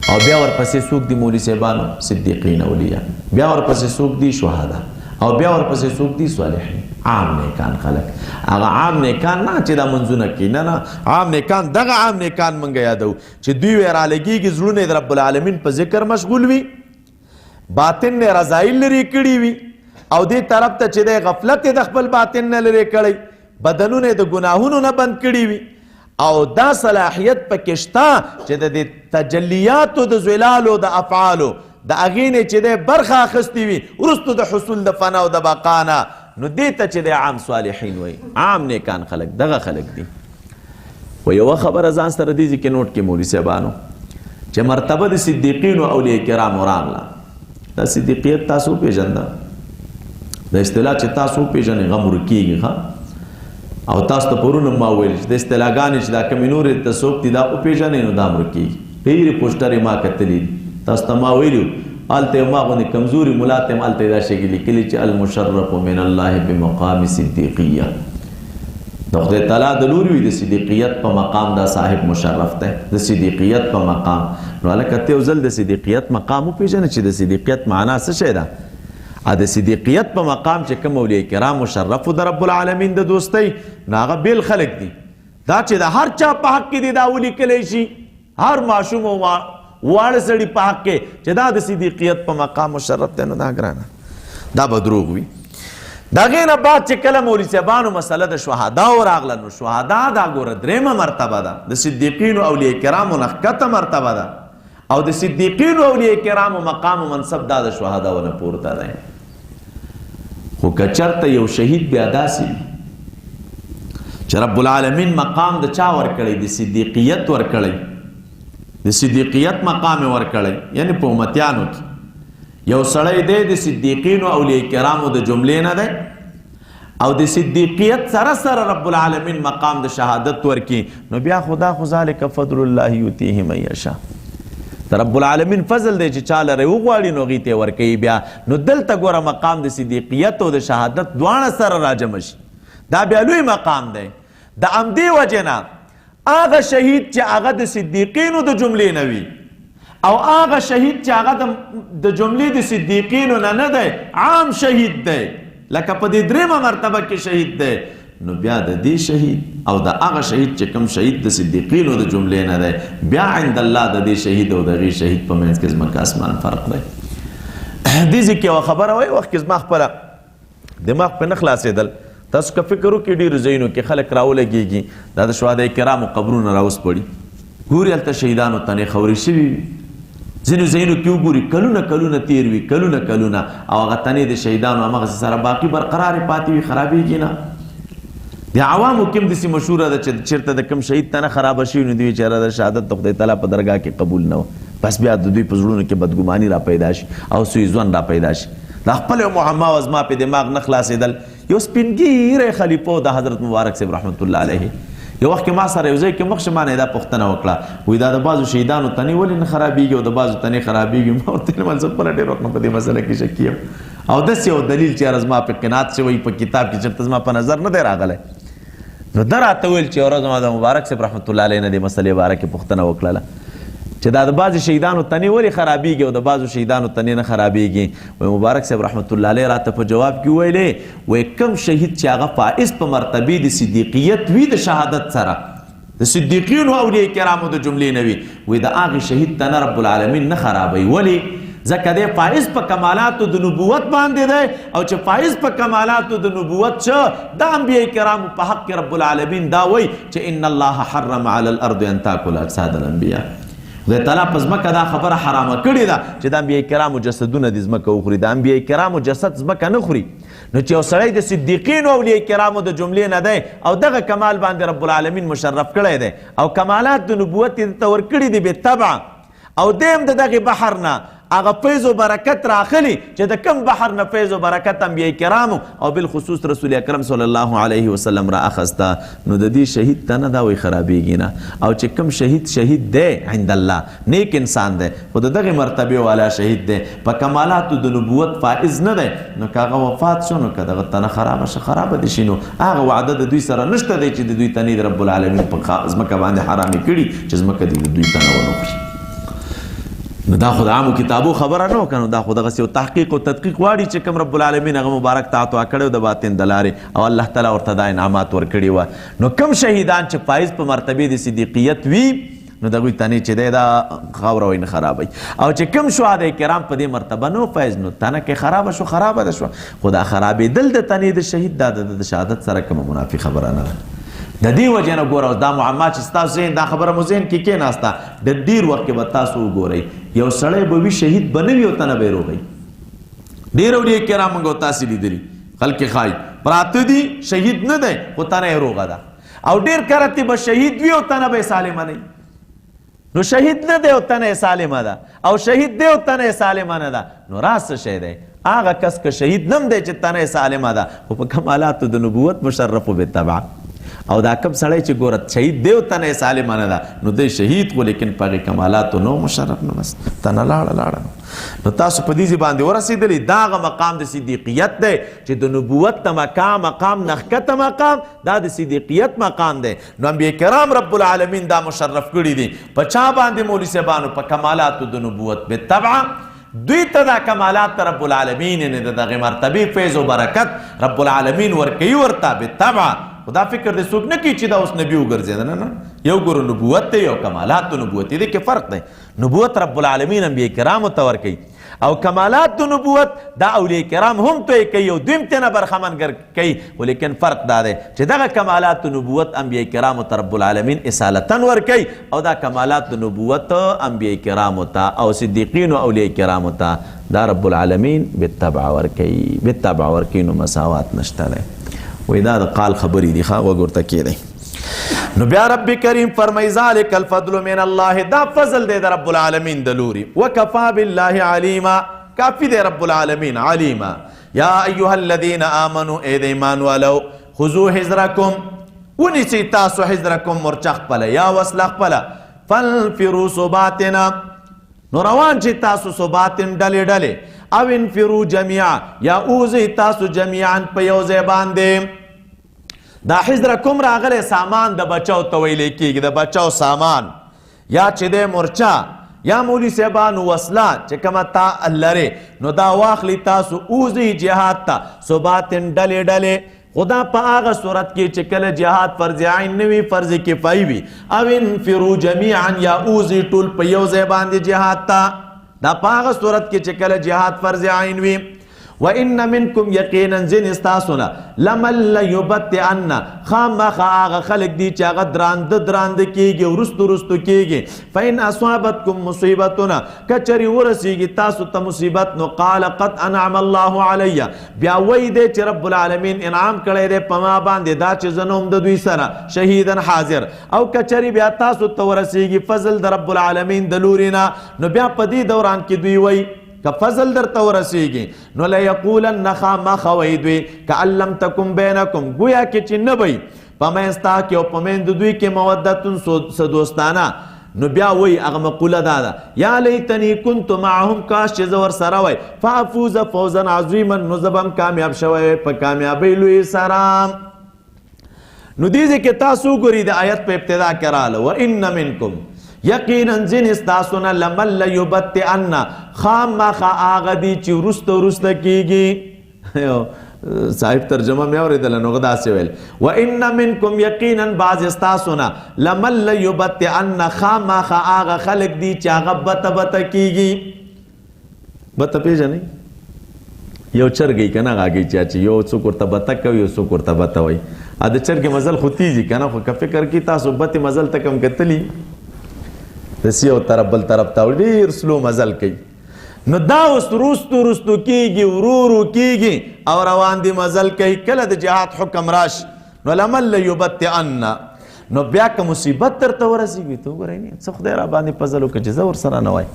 S1: او بیا ورپسې څوک دي مولوي صاحبانو؟ صدیقین اولیاء. بیا ورپسې څوک دي؟ شهدا. او بیا ورپسې څوک دي؟ صالحین، عام نیکان خلک. هغه عام نیکان نه چې دا منځونه کوي، نه نه، عام نیکان دغه عام نیکان مونږ یادو چې دوی وی رالګېږي، زړونه یې د رب العالمین په ذکر مشغول وي، باطن نه رضایل لرې کړي وي، او دې طرف ته چې دی غفلت یې د خپل باطن نه لرې کړی، بدنونه یې د ګناهونو نه بند کړي وي، او دا صلاحیت پکې شته چې د دې تجلیاتو د ظلالو د افعالو د هغې نه چې دی برخه اخیستې وي وروسته د حصول د فنا او د بقا نه، نو دې ته چې دی عام صالحین وایي، عام نیکان خلک دغه خلک دي. خو یوه خبره ځان سره دې ځای کې نوټ کې مولوي صاحبانو چې مرتبه د صدیقینو اولیاء کرامو راغله، دا صدیقیت تاسو وپېژنده، د اصطلاح چې تاسو وپېژنئ غم ورکېږي. ښه، او تاسو ته پرون هم ما وویل چې د اصطلاحګانې چې دا کومې نورې تصوف دي دا وپېژنئ نو دا هم ورکېږي. ډېرې پوسټرې ما کتلې دي، تاسو ته ما ویلي وو، هلته یې ما غوندې کمزوري ملا ته هم هلته یې دا شی لیکلي چې المشرف من الله بمقام صدیقیه، د خدای تعالی د لوري وي د صدیقیت په مقام دا صاحب مشرف دی، د صدیقیت په مقام. نو هلکه ته یو ځل د صدیقیت مقام وپېژنه چې د صدیقیت معنا څه شی ده. د صدیقیت په مقام چې کوم اولیاء کرام مشرف د رب العالمین د دوستۍ، نو هغه بېل خلک دي. دا چې د هر چا په حق کې دي دا ولیکلی شي، هر ماشوم او واړه سړي په حق کې چې دا د صدیقیت په مقام مشرف دی، نو دا ګرانه دا به دروغ وي. د هغې نه بعد چې کله مولوي صاحبانو مسله د شهداو راغله، نو شهدا دا ګوره درېیمه مرتبه ده، د صدیقینو اولیاء کرامو نه ښکته مرتبه ده، او د صدیقینو اولیاء کرامو مقام و منصب دا د شهداو نه پورته دی. خو که چېرته یو شهید بیا داسې وي چې رب العالمین مقام د چا ورکړی، د صدیقیت ورکړی، د صدیقیت مقام یې ورکړی، یعنی په امتیانو کې یو سړی دی د صدیقینو اولیاء کرامو د جملې نه دی، او د صدیقیت سره سره رب العالمین مقام د شهادت ورکي، نو بیا خدا خو ذالک فضل الله یؤتیه من یشاء، د رب العالمین فضل دی چې چا لره وغواړي نو هغې ته یې ورکوي. بیا نو دلته ګوره مقام د صدیقیت او د شهادت دواړه سره راجمع شي، دا بیا لوی مقام دی. د همدې وجې نه هغه شهید چې هغه د صدیقینو د جملې نه وي، او هغه شهید چې هغه د جملې د صدیقینو نه نه دی، عام شهید دی، لکه په دې درېیمه مرتبه کې شهید دی، نو بیا د دې شهید او د هغه شهید چې کوم شهید د صدیقینو د جملې نه دی، بیا عند الله د دې شهید او د هغې شهید په منځ کې ځمکه اسمان فرق دی. دې ځای کې یوه خبره وایي، وخت کې زما خپله دماغ پې نه خلاصېدل. تاسو که فکر وکړئ ډېرو ځایونو کې خلک راولګېږي، دا د شهدای کرامو قبرونه راوسپړي، ګوري هلته شهیدانو تنې خورې شوي وي، ځینو ځایونو کې وګوري کلونه کلونه تېر وي، کلونه کلونه، او هغه تنې د شهیدانو هماغسې سره باقي برقرارې پاتې وي، خرابېږي نه. د عوامو کې هم داسې مشهوره ده چې چېرته د کوم شهید تنه خرابه شوي، نو دوی چې یاره د شهادت د خدای تعالی په درګاه کې قبول نه وه، بس بیا د دوی په زړونو کې بدګماني را پیدا شي او سوء ظن را پیدا شي. دا خپل یو معما وه، زما په دماغ نه خلاصېدل. یو سپین ږیری خلیفه و د حضرت مبارک صاحب رحمت الله علیه، یو وخت کې ما سره یو ځای کې مخ شو، ما نه یې دا پوښتنه وکړه، وایي دا د بعضو شهیدانو تنې ولې نه خرابېږي او د بعضو تنې خرابېږي؟ ما ورته وویل زه خپله ډېر وخت نه په دې مسله کې شکي یم، او داسې یو دلیل چې یاره زما په قناعت شوی په کتاب کې چېرته زما په نظر نه دی راغلی. نو ده راته وویل چې یوه ورځ ما د مبارک صاحب رحمت الله علیه نه دې مسلې باره کې پوښتنه وکړله چې دا د بعضې شهیدانو تنې ولې خرابېږي او د بعضو شهیدانو تنې نه خرابېږي. وایي مبارک صاحب رحمت الله علیه راته په جواب کې وویلې، وایي کوم شهید چې هغه فائز په مرتبې د صدیقیت وي د شهادت سره، د صدیقینو اولیاء کرامو د جملې نه وي، وایي د هغې شهید تنه رب العالمین نه خرابوي. ولې؟ ځکه دی فائز په کمالاتو د نبوت باندې دی، او چې فائز په کمالاتو د نبوت شه د انبیاء کرامو په حق کې رب العالمین دا وایي چې ان الله حرم علی الارض ان تاکل اجساد الانبیاء. خدای تعالی په ځمکه دا خبره حرامه کړې ده چې د انبیاء کرامو جسدونه دې ځمکه وخوري، د انبیاء کرامو جسد ځمکه نه خوري. نو چې یو سړی د صدیقینو اولیاء کرامو د جملې نه دی او دغه کمال باندې رب العالمین مشرف کړی دی او کمالات د نبوت یې ده ته ورکړي دي بالطبع، او دی هم د دغې بحر نه هغه فیض و برکت راخلی چې د کم بحر نه فیض و برکت انبیاء کرامو او بالخصوص رسول اکرم صلی الله علیه وسلم را اخسته. نو د دې شهید تنه دا وایي خرابېږي نه. او چې کم شهید شهید دی عند الله، نیک انسان دی، خو د دغې مرتبې والا شهید دی، په کمالاتو د نبوت فائز نه دی، نو که هغه وفات شو نو که دغه تنه خرابه شه خرابه دې شي. نو هغه وعده د دوی سره نشته دی چې د دوی تنې د رب العالمین په ځمکه باندې حرامې کړي چې ځمکه دې د دوی تنه ونه خوري. نو دا خو د عامو کتابو خبره نه وکړه، نو دا خو دغسې یو تحقیق او تدقیق غواړي چې کوم رب العالمین هغه مبارک ته عطا کړی د باطن د لارې او الله تعالی ورته دا انعامات ورکړي وه. نو کوم شهیدان چې فایز په مرتبې د صدیقیت وي نو د هغوی تنې چې دی دا خاوره وایي نه خرابوي، او چې کوم شهدای کرام په دې مرتبه نه فایز نو تنه که خرابه شو خرابه ده شوه، خو دا خرابېدل د تنې د شهید دا د شهادت سره کومه منافي خبره نه ده. د دې وجې نه ګوره اوس دا معما چې ستاسو ذهن دا خبره مو ذهن کې کېناسته، د ډېر وخت کې به تاسو وګورئ یو سړی به وي شهید به نه وي او تنه به یې روغوي. ډېر اولیاء کرام موږ او تاسې لیدلي خلک یې ښایي پراته دي شهید نه دی خو تنه یې روغه ده، او ډېر کرتې به شهید وي او تنه به یې سالمه نه وي. نو شهید نه دی او تنه یې سالمه ده، او شهید دی او تنه یې سالمه نه ده، نو راز څه شی دی؟ هغه کس که شهید نم دی چې تنه یې سالمه ده خو په کمالاتو د نبوت مشرف بالطبع، او دا کم سړی چې ګوره شهید دی او تنه یې سالمه نه ده نو دی شهید خو لیکن په هغې کمالاتو نو مشرف نه، بس تنه لاړه لاړه. نو تاسو په دې ځای باندې ورسېدلې، دا هغه مقام د صدیقیت دی چې د نبوت د مقام نه ښکته مقام دا د صدیقیت مقام دی. نو انبیاء کرام رب العالمین دا مشرف کړي دي په چا باندې مولوي صاحبانو؟ په کمالاتو د نبوت بالطبع. دوی ته دا کمالات رب العالمین یعنې د دغې مرتبې فیض و برکت رب العالمین ورکوي ورته بالطبع. خو دا فکر دې څوک نه کوي چې دا اوس نبي وګرځېده، نه نه، یو ګورو نبوت دی یو کمالات د نبوت دی، دې کې فرق دی. نبوت رب العالمین انبیاء کرامو ته ورکوي او کمالات د نبوت دا اولیاء کرام هم ته یې کوي او دوی هم ترې نه برخمن کوي، خو لیکن فرق دا دی چې دغه کمالات د نبوت انبیاء کرامو ته رب العالمین اصالتاً ورکوي او دا کمالات د نبوت انبیاء کرامو ته او صدیقین او اولیاء کرامو ته دا رب العالمین بالطبع ورکوي، بالطبع ورکوي. نو مساوات نشته دی. وایي دا د قال خبرې دي، ښه غوږ ورته کښېږدئ. نو بیا رب کریم فرمایي ذلک الفضل من الله، دا فضل دی د رب العالمین د لوري، وکفا بالله علیما، کافي دی رب العالمین علیما. یا ایها الذین آمنو، ای د ایمان والو، خذو حذرکم، ونیسئ تاسو حذرکم مورچه خپله یا وسله خپله، فانفروا ثباتنا، نو روان چې تاسو ثباتن ډلې ډلې، او انفروا جمیعا، یا اوځئ تاسو جمیعا په یو ځای باندې. دا حذرکم راغلی سامان د بچاو ته ویلی کېږي، د بچاو سامان یا چې دی مورچه یا مولوي صاحبانو وسله چې کومه تا لرې نو دا واخلي تاسو اوځئ جهاد ته ثباتن ډلې ډلې. خو دا په هغه صورت کې چې کله جهاد فرض عین نه وي فرض کفایي وي، او انفرو جمیعا، یا اوځئ ټول په یو ځای باندې جهاد ته، دا په هغه صورت کې چې کله جهاد فرض عین وي. وَإِنَّ مِنْكُمْ يَقِينًا ځینې ستاسو نه لَمَنْ لَيُبَطِّئَنَّ، خامخا هغه خلک دي چې هغه درانده درانده کېږي، وروستو وروستو کېږي. فَإِنْ أَصَابَتْكُمْ مُصِيبَةٌ، که چېرې ورسېږي تاسو ته مصیبت، نو قال قد انعم الله علی، بیا وایي دی چې رب العالمین انعام کړی دی په ما باندې دا چې زه نه وم د دوی سره شهیدا حاضر. او که چېرې بیا تاسو ته ورسېږي فضل د رب العالمین د لوري نه، نو بیا په دې دوران کې دوی وایي که فضل درته ورسېږي نو لیقولن، خامخا وایي دوی کأن لم تکن بینکم، ګویا کې چې نه وي په منځ تا کې او په منځ د دوی کې مودتون څه دوستانه. نو بیا وایي هغه مقوله دا ده یا لیتني کنت معهم، کاش چې زه ورسره وای، فافوز فوزا عظیما، نو زه به هم کامیاب شوی وای په کامیابۍ لوی سره. نو دې ځای کې تاسو وګورئ د آیت په ابتدا کې راغله وان منکم، یقینا ځینې ستاسو نه لمن لیبطئن، خامخا هغه دي چې وروسته وروسته کېږي. صاحب ترجمه مې اورېدله نو هغه داسې ویل وان منکم، یقینا بعضې ستاسو نه لمن لیبطئن، خامخا هغه خلک دي چې هغه بته بته کېږي. بته پېژنئ؟ یو چرګ یې که نه غاږي چې یو څوک ورته بته کوي یو څوک ورته بته وایي. د چرګې مزل خو تیز وي که نه، خو که فکر کوي تاسو بتې مزل ته کم کتلي د سی یو طرف بل طرف ته ډېر سلو مزل کوي. نو دا اوس وروستو وروستو کېږي، ورو ورو کېږي او روان دي مزل کوي. کله د جهاد حکم راشي نو لمن لیبطئن، نو بیا که مصیبت درته ورسېږي ته وګورئ نه څه خدای را باندې فضل وکړي چې زه ورسره نه وای.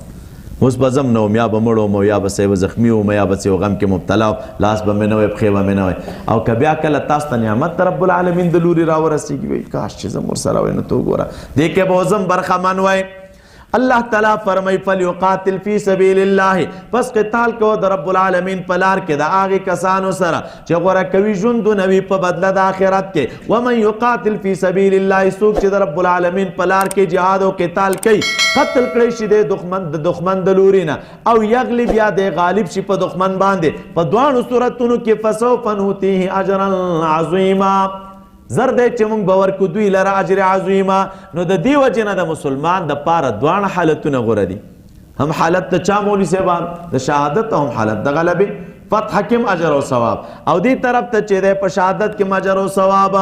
S1: اوس به ځم نه وم، یا به مړ وم او یا به څه زخمي وم، یا به څه یو غم کې مبتلا وم، لاس به مې نه وی، پښې به مې نه وی. او که بیا کله تاسو ته نعمت د رب العالمین د لوري راورسېږي، وایي کاش چې زه ورسره وای، نو ته وګوره دې کې به زم برخمن وای. الله تعالی فرمای فلیقاتل فی سبیل الله، پس قتال کو د رب العالمین په لار کې د هغې کسانو سره چې غوره کوي ژوندونه وي په بدله د آخرت کې. ومن یقاتل فی سبیل الله، څوک چې د رب العالمین په لار کې جهاد او قتال کوي، قتل کړی شي د دښمن د لوري نه، او یغلب یا د غالب شي په دښمن باندې، په دواړو صورتونو کې فسوف نؤتیه اجرا عظیما، زر دی چې موږ به ورکو دوی لره اجر عظیمه. نو د دې وجې نه د مسلمان د پاره دواړه حالتونه غوره دي، هم حالت د چا مولوي صاحبان د شهادت، هم حالت د غلبې، فتح کې هم اجر او ثواب، او دې طرف ته چې دی په شهادت کې هم اجر او ثواب.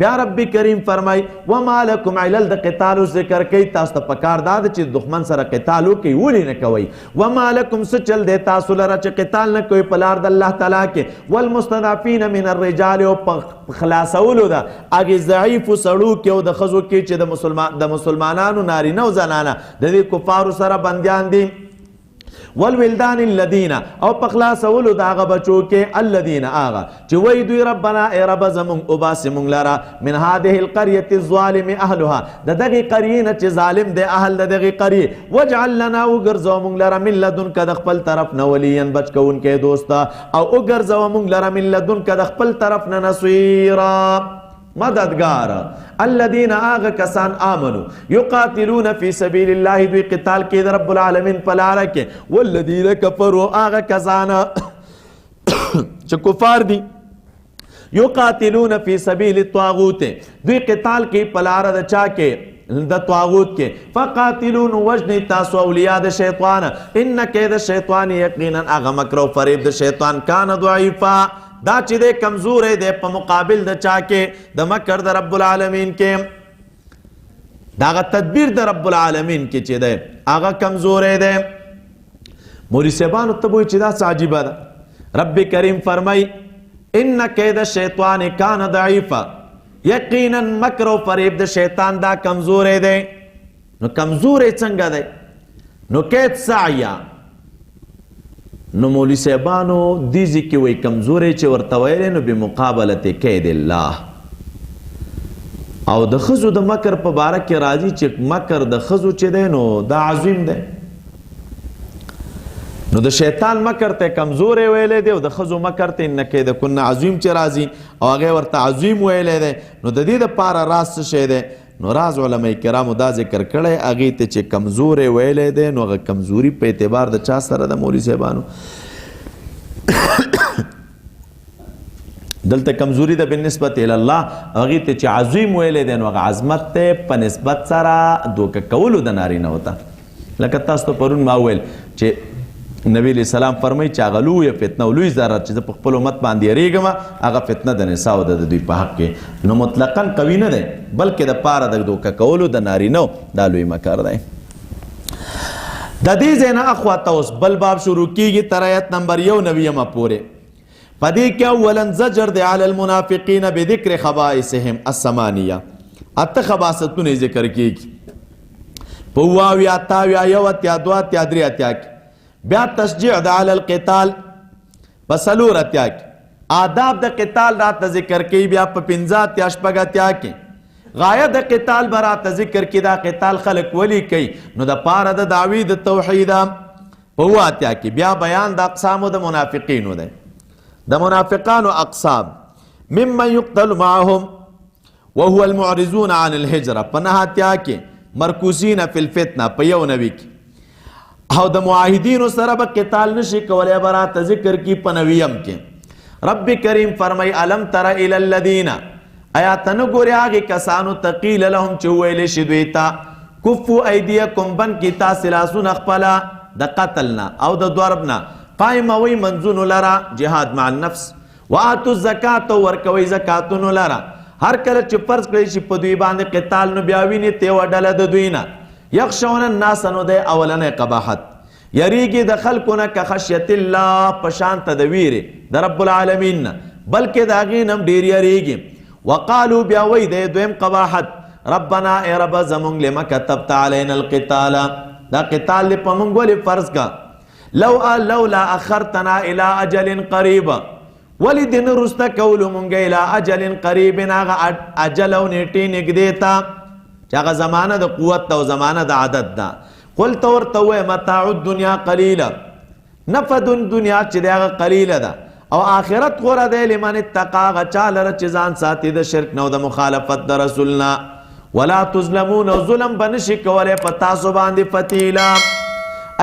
S1: بیا رب کریم فرمای وما لکم علل د قتال ذکر کوي، تاسو ته پکار دا ده چې دښمن سره قتال وکړئ، ولې نه کوئ؟ وما لکم څه چل دی تاسو لره چې قتال نه کوئ په لار د الله تعالی کې؟ والمستضعفین من الرجال، او په خلاصولو ده هغې ضعیفو سړو کې او د ښځو کې چې د مسلمانانو نارینه او زنانه د دې کفارو سره بندیان دي. والولدان الذین، او په خلاصولو د هغه بچو کې الذین هغه چې وایي دوی ربنا ای رب زمونږ وباسې مونږ لره من هذه القریة الظالم اهلها، د دغې قریې نه چې ظالم دی اهل د دغې قریې، واجعل لنا وګرځوه مونږ لره من لدنک د خپل طرف نه ولیا بچ کوونکی دوست، او وګرځوه مونږ لره من لدنک د خپل طرف نه نصیرا مددگار. الذین آغا کسان آمنو یقاتلون فی سبیل الله، دوی قتال کې د رب العالمین په لاره کې. والذین کفروا آغا کسان چې کفار دي یقاتلون فی سبیل الطاغوت، دوی قتال کې په لاره د چا کې؟ د طاغوت کې. فقاتلون وجنی تاسو اولیاء د شیطان، ان کید الشیطان یقینا هغه مکر او فریب د شیطان کان ضعیفا، دا چې دی کمزوری دی په مقابل د چا کې؟ د مکر د رب العالمین کې، د هغه تدبیر د رب العالمین کې چې دی هغه کمزوری دی. مولوي صاحبانو ته به وایي چې دا څه عجیبه ده. رب کریم فرمایي ان کید الشیطان کان ضعیفا، یقینا مکر او فریب د شیطان دا کمزوری دی. نو کمزوری څنګه دی؟ نو کید سعیا، نو مولوي صاحبانو دې ځای کې وایي کمزوری چې ورته ویلی نو بمقابلة کید الله. او د ښځو د مکر په باره کې راځي چې مکر د ښځو چې دی نو دا عظیم دی، نو د شیطان مکر ته کمزوری ویلی دی، او د ښځو مکر ته ان کیدکن عظیم چې راځي او هغې ورته عظیم ویلی دی. نو د دې دپاره راز څه شی دی؟ نو راز علماء کرامو دا ذکر کړی هغې ته چې کمزوری ویلی دی، نو هغه کمزوري په اعتبار د چا سره ده مولوي صاحبانو؟ دلته کمزوري ده بالنسبت الی الله، هغې ته چې عظیم ویلی دی نو هغه عظمت دی په نسبت سره دوکه کولو د نارینه ته. لکه تاسو ته پرون ما وویل چې نبی علیہ السلام فرمایي چې هغه لویه فتنه او لوی ضرر چې زه په خپل امت باندې یریږم هغه فتنه د نساو ده د دوی په حق کې، نو مطلقاً قوي نه دی بلکې د پاره د دوکه کولو د نارینه دا لوی مکر دی. د دې ځای نه اخوا ته اوس بل باب شروع کیږي تر آیت نمبر 91 پورې. په دې کې اولا زجر دی علی المنافقین بذکر خبائثهم الثمانیه، اته خباثتونه ذکر کیږي په 77، 78، 81، 82، 83 کې. بیا تشجیع د علی القتال په 84 کې، آداب د قتال راته ذکر کوي بیا په 85، 86 کې. غایه د قتال به راته ذکر کوي، دا قتال خلک ولي کوي؟ نو د پاره د دعوی د توحید په 89 کې. بیا بیان د اقسامو د منافقینو دی، د منافقانو اقسام ممن یقتل معهم وهو المعرضون عن الهجرة په 89 کې، مرکوزین فی الفتنة په 91 کې، او د معاهدینو سره به قتال نشي کولی به راته ذکر کی په 90 کې. رب کریم فرمای الم تر الی الذین، ایا ته نه ګورې هغې کسانو ته قیل لهم چې وویلی شي دوی ته کفو ایدیکم، بند کړي تاسې لاسونه خپله د قتل نه او د ضرب نه، قایموئ منځونو لره جهاد مع النفس، وآتو الزکات، ورکوئ زکاتونو لره. هر کله چې فرض کړی شي په دوی باندې قتال نو بیا ویني ته یوه ډله د دوی نه یخشون الناس، نو دی اولنی قباحت، یریږي د خلکو نه که خشیت الله په شان ته د ویرې د رب العالمین نه، بلکې د هغې نه هم ډېر یریږي. وقالو بیا وایي دی دویم قباحت، ربنا ای رب زمونږ لما کتبت علینا القتال، دا قتال دې په مونږ ولې فرض کا؟ لو لولا اخرتنا الى اجل قریب، ولې دې نه وروسته کولو مونږ الى اجل قریب، هغه اجل او نیټې نږدې ته، چې هغه زمانه د قوت ده او زمانه د عدد ده. قلت ورته ووایه متاع الدنیا قلیله، نفع دنیا چې دی هغه قلیله ده، او آخرت غوره دی لمن اتقا، هغه چا لره چې ځان ساتي د شرک نه او د مخالفت د رسول نه. ولا تظلمون، او ظلم به نشي کولی په تاسو باندې فتیلا.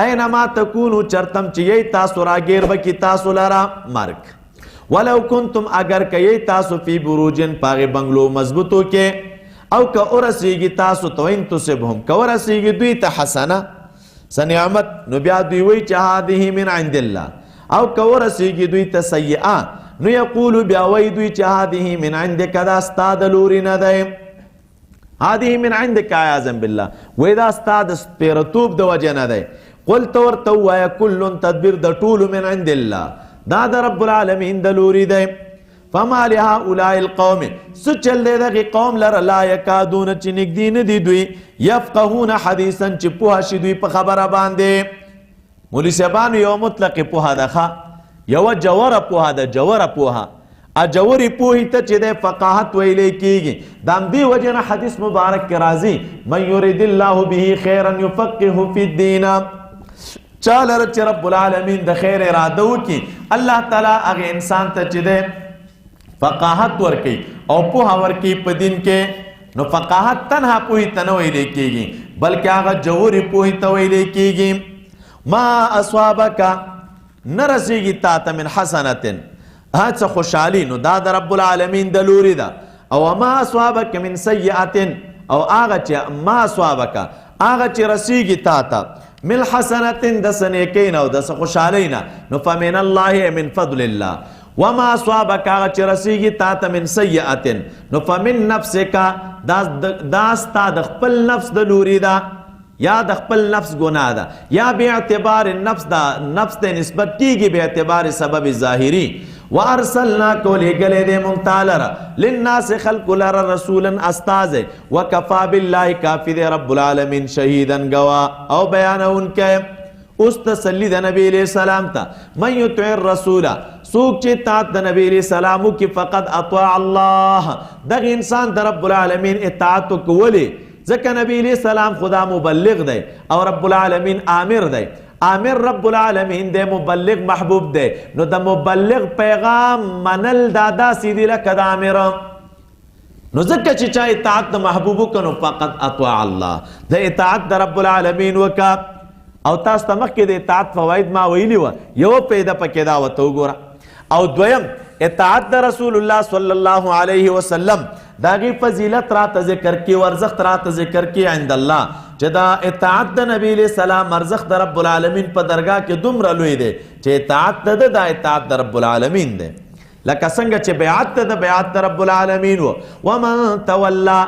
S1: اینما تکونو، چرتم چې یی تاسو راګیر به کي تاسو لره مرګ. ولو کنتم، اگر که یی تاسو فی بروجن، په هغې بنګلو مضبوطو کې، او که ورسیږي تاسو ته، وإن تصبهم، که ورسیږي دوی ته حسنه څه نعمت، نو بیا دوی وایي چې هذه من عند الله، او که ورسیږي دوی ته سیئه، نو یقولو بیا وایي دوی چې هذه من عندک، دا ستا د لوري نه دی. هذه من عندک عیاذا بالله، وایي دا ستا د سپېرتوب د وجې نه دی. قلت ورته ووایه کل تدبیر د ټولو من عند الله، دا د رب العالمین د لوري دی. فما لهؤلاء القوم، څه چل دی دغې قوم لره، لا یکادون، چې نږدې نه دي دوی، یفقهون حدیثا، چې پوه شي دوی په خبره باندې. مولوي صاحبانو یوه مطلقې پوهه ده، ښه یوه جوره پوهه ده، جوره پوهه، جورې پوهې ته چې دی فقاهت ویلی کېږي. د همدې وجې نه حدیث مبارک کې راځي من یرید الله به خیرا یفقه فی الدین، چا لره چې رب العالمین د خیر اراده وکړي، الله تعالی هغه انسان ته چې دی فقاهت ورکوي او پوهه ورکوي په دین کې. نو فقاهت تنها پوهې ته نه ویلی کېږي، بلکې هغه جورې پوهې ته ویلی کېږي. ما اصابک، نه رسیږي تا ته من حسنة، هڅه خوشحالي، نو دا د رب العالمین د لوري ده. او ما اصابک من سیئة، او هغه چې ما اصابک، هغه چې رسیږي تا ته من حسنة، د څه نیکۍ نه او د څه خوشحالۍ نه، نو فمن الله، من فضل الله. وما اصابک، هغه چې رسیږي تا ته من سیئة، نو فمن نفسک، دا ستا د خپل نفس د لوري ده، یا د خپل نفس ګناه ده، یا باعتبار النفس ده، نفس ته نسبت کیږي باعتبار سبب ظاهری. وارسلناک، ولېږلی دی مونږ تا لره للناس، خلقو لره رسولا، استازی. وکفا بالله، کافي دی رب العالمین شهیدا، ګواه او بیانوونکی. اوس تسلی د نبی علیہ السلام ته، من یطع الرسول، څوک چې اطاعت د نبی علیہ السلام وکړي فقد اطاع الله، دغه انسان د رب العالمین اطاعت وکړي، ځکه نبی علیہ السلام خدا مبلغ دی او رب العالمین آمر دی، آمر رب العالمین دی، مبلغ محبوب دی، نو د مبلغ پیغام منل دا داسې دی لکه د آمر. نو ځکه چې چا اطاعت د محبوب وکړ نو فقد اطاع الله، د اطاعت د رب العالمین وکړه. او تاسو ته مخکې د اطاعت فواید ما ویلي وه، یوه پیدا پکې دا ورته وګوره. او دویم اطاعت د رسول الله صلی الله علیه وسلم د هغې فضیلت راته ذکر کړي او ارزښت راته ذکر کړي عند الله، چې دا اطاعت د نبی علیه السلام ارزښت د رب العالمین په درگاه کې دومره لوی دی چې اطاعت د ده دا اطاعت د رب العالمین دی، لکه څنګه چې بیعت د ده بیعت د رب العالمین و. ومن تولا،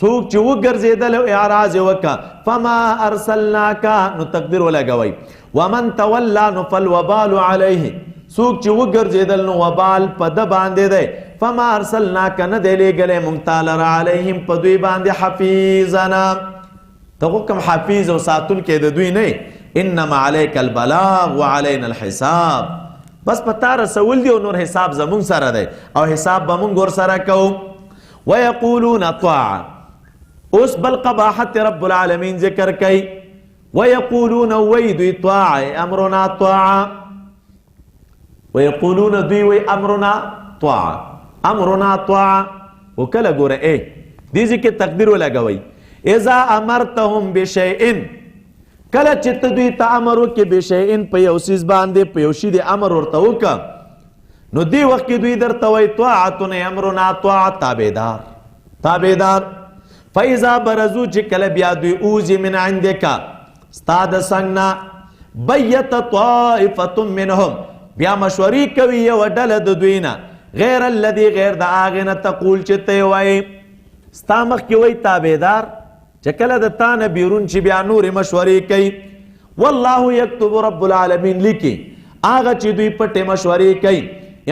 S1: څوک چې وګرځېدل او اعراض یې وکړه، فما ارسلناک، نو تقدیر ولګوئ. ومن تولا، نو فالوبال علیه، څوک چې وګرځېدل نو وبال په ده باندې دی. فما ارسلناک، نه دی لېږلی مونږ تا لره علیهم، په دوی باندې حفیظنا، ته خو کوم حفیظ او ساتونکی د دوی نه، انما علیک البلاغ وعلینا الحساب، بس په تا رسول دی او نور حساب زمونږ سره دی او حساب به مونږ ورسره کوو. ویقولون طاعة، اوس بل قباحت رب العالمین ذکر کوي. ویقولون، وی دوی طاعة، امرنا طاعة. ویقولون، دوی وی امرنا طاعة، امرنا طاعة. وکله ګوره ای دې ځای کې تقدیر ولګوئ، اذا امرتهم بشیء، کله چې ته دوی ته امر وکړې بشیء، په یو څیز باندې، په یو شي دې امر ورته وکړه، نو دې وخت کې دوی درته وایي طاعة، امرنا طاعة، تابعدار تابعدار. فاذا برزو، چې کله بیا دوی اوځي من عندک، ستا د څنګ نه، بیت طائفة منهم، بیا مشورې کوي یوه ډله د دوی نه، غیر الذي، غیر د هغې نه تقول چې ته یې وایې. ستا مخکې وایي تابعدار، چې کله د تا نه بیرون چې بیا نورې مشورې کوي. والله یکتب، رب العالمین لیکي هغه چې دوی پټې مشورې کوي.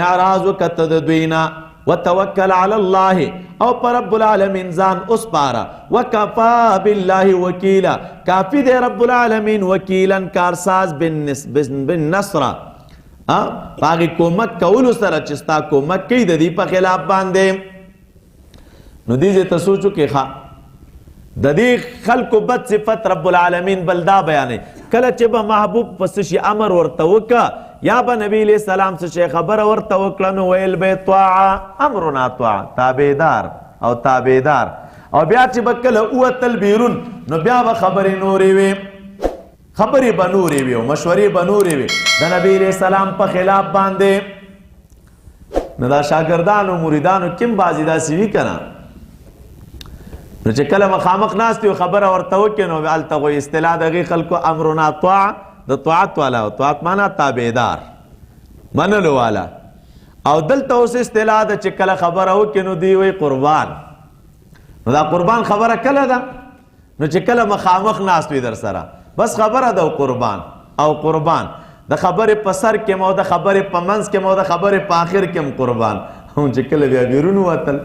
S1: اعراض وکړه ته د دوی نه، وتوکل علی الله او پر رب العالمین ځان وسپاره، وکفا بالله وکیلا، کافی دی رب العالمین وکیلا کارساز بالنصر، په هغې کومک کولو سره چې ستا کومک کوي د دې په خلاف باندې. نو دې ځای ته سوچ وکړئ، ښه د دې خلکو بد صفت رب العالمین بل دا بیانوي، کله چې به محبوب په څه شي امر ورته وکړه یا به نبی علیه السلام څه شی خبره ورته وکړه نو ویل به یې طاعه، امرنا طاعه، تابعدار او تابعدار. او بیا چې به کله ووتل بیرون نو بیا به خبرې نورې وې، خبرې به نورې وې او مشورې به نورې وې د نبی علیه السلام په خلاف باندې. نو دا شاګردانو مریدانو کم بعضې داسې وي که نه، نو چې کله مخامخ ناست وي خبره ورته وکړي نو هلته خو اصطلاح د هغې خلکو امرنا طاعه، د طاعت والا، طاعت معنا تابعدار منلو والا. او دلته اوس اصطلاح ده چې کله خبره وکړي نو دوی وایي قربان. نو دا قربان خبره کله ده؟ نو چې کله مخامخ ناست وي در سره بس خبره ده او قربان او قربان، د خبرې په سر کې مو، د خبرې په منځ کې مو، د خبرې په آخر کې هم قربان. هم چې کله بیا بیرون ووتل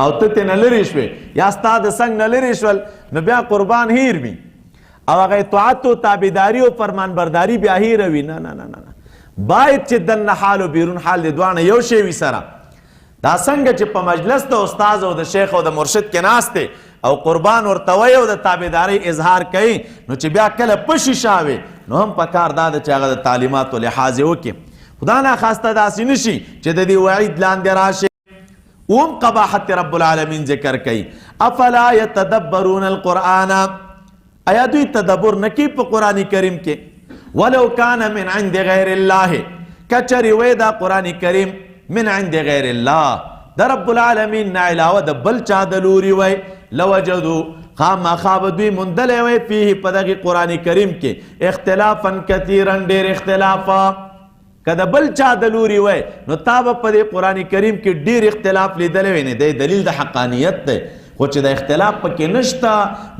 S1: او ته ترې نه لرې شوې یا ستا د څنګ نه لرې شول نو بیا قربان هیر وي، او هغه اطاعت او تابعداري او فرمانبرداري بیا هیره وي. نه نه نه نه، باید چې دننه حال او بیرون حال دې دواړه یو شی وي سره. دا څنګه چې په مجلس د استاد او د شیخ او د مرشد کې ناست دی او قربان ورته وایي او د تابعدارۍ اظهار کوي، نو چې بیا کله په شیشه وي نو هم په کار دا ده چې هغه د تعلیماتو لحاظ یې وکړي. خدا ناخواسته داسې نه شي چې د دې وعید لاندې راشي. اوم قباحت رب العالمین ذکر کوي، افلا یتدبرون القرآن، ایا دوی تدبر نه کوي په قرآن کریم کې؟ ولو کان من عند غیر الله، که چېرې وی دا قرآن کریم من عند غیر الله، د رب العالمین نه علاوه د بل چا د لوري وی، لوجدو خامخا به دوی موندلی وی فیه په دغې قرآن کریم کې اختلافا کثیرا، ډېر اختلاف. که د بل چا د لوري وی نو تا به په دې قرآن کریم کې ډېر اختلاف لیدلی وی. نه دی دلیل د حقانیت دی، خو چې د اختلاف پکې نشته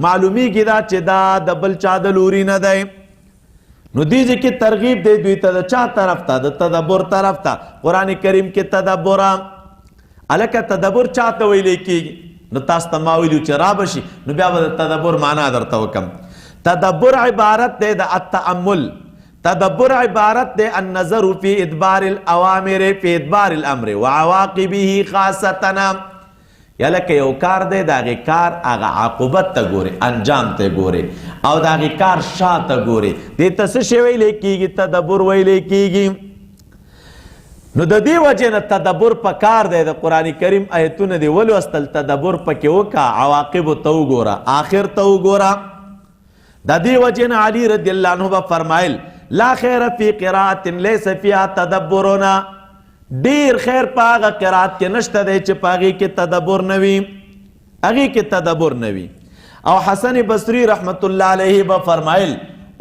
S1: معلومیږي دا چې دا د بل چا د لوري نه دی. نو دې ځای کې ترغیب دی دوی ته د چا طرف ته؟ د تدبر طرف ته. قرآن کریم کې تدبر، هلکه تدبر چا ته ویلی کېږي؟ نو تاسو ته ما ویلي چې را به شي نو بیا به د تدبر معنا درته وکړم. تدبر عبارت دی د التأمل، تدبر عبارت دی النظر فی ادبار الاوامر فی ادبار الامر وعواقبه خاصتنا. یا لکه یو کار دی د هغې کار هغه عاقبت ته ګورې، انجام ته ګورې، او د هغې کار شا ته ګورې، دې ته څه شی ویلی کېږي؟ تدبر ویلی کېږي. نو د دې وجې نه تدبر په کار دی. د قرآن کریم آیتونه دې ولوستل، تدبر پکې وکړه، عواقبو ته وګوره، آخر ته وګوره. د دې وجې نه علی رضی الله عنه به فرمایل لا خیر فی قرات لیس فیها تدبرنا، ډیر خیر په هغه قرات کې نشته دی چې په هغې کې تدبر نه وي، هغې کې تدبر نه وي. او حسن بصری رحمت الله علیه به فرمایل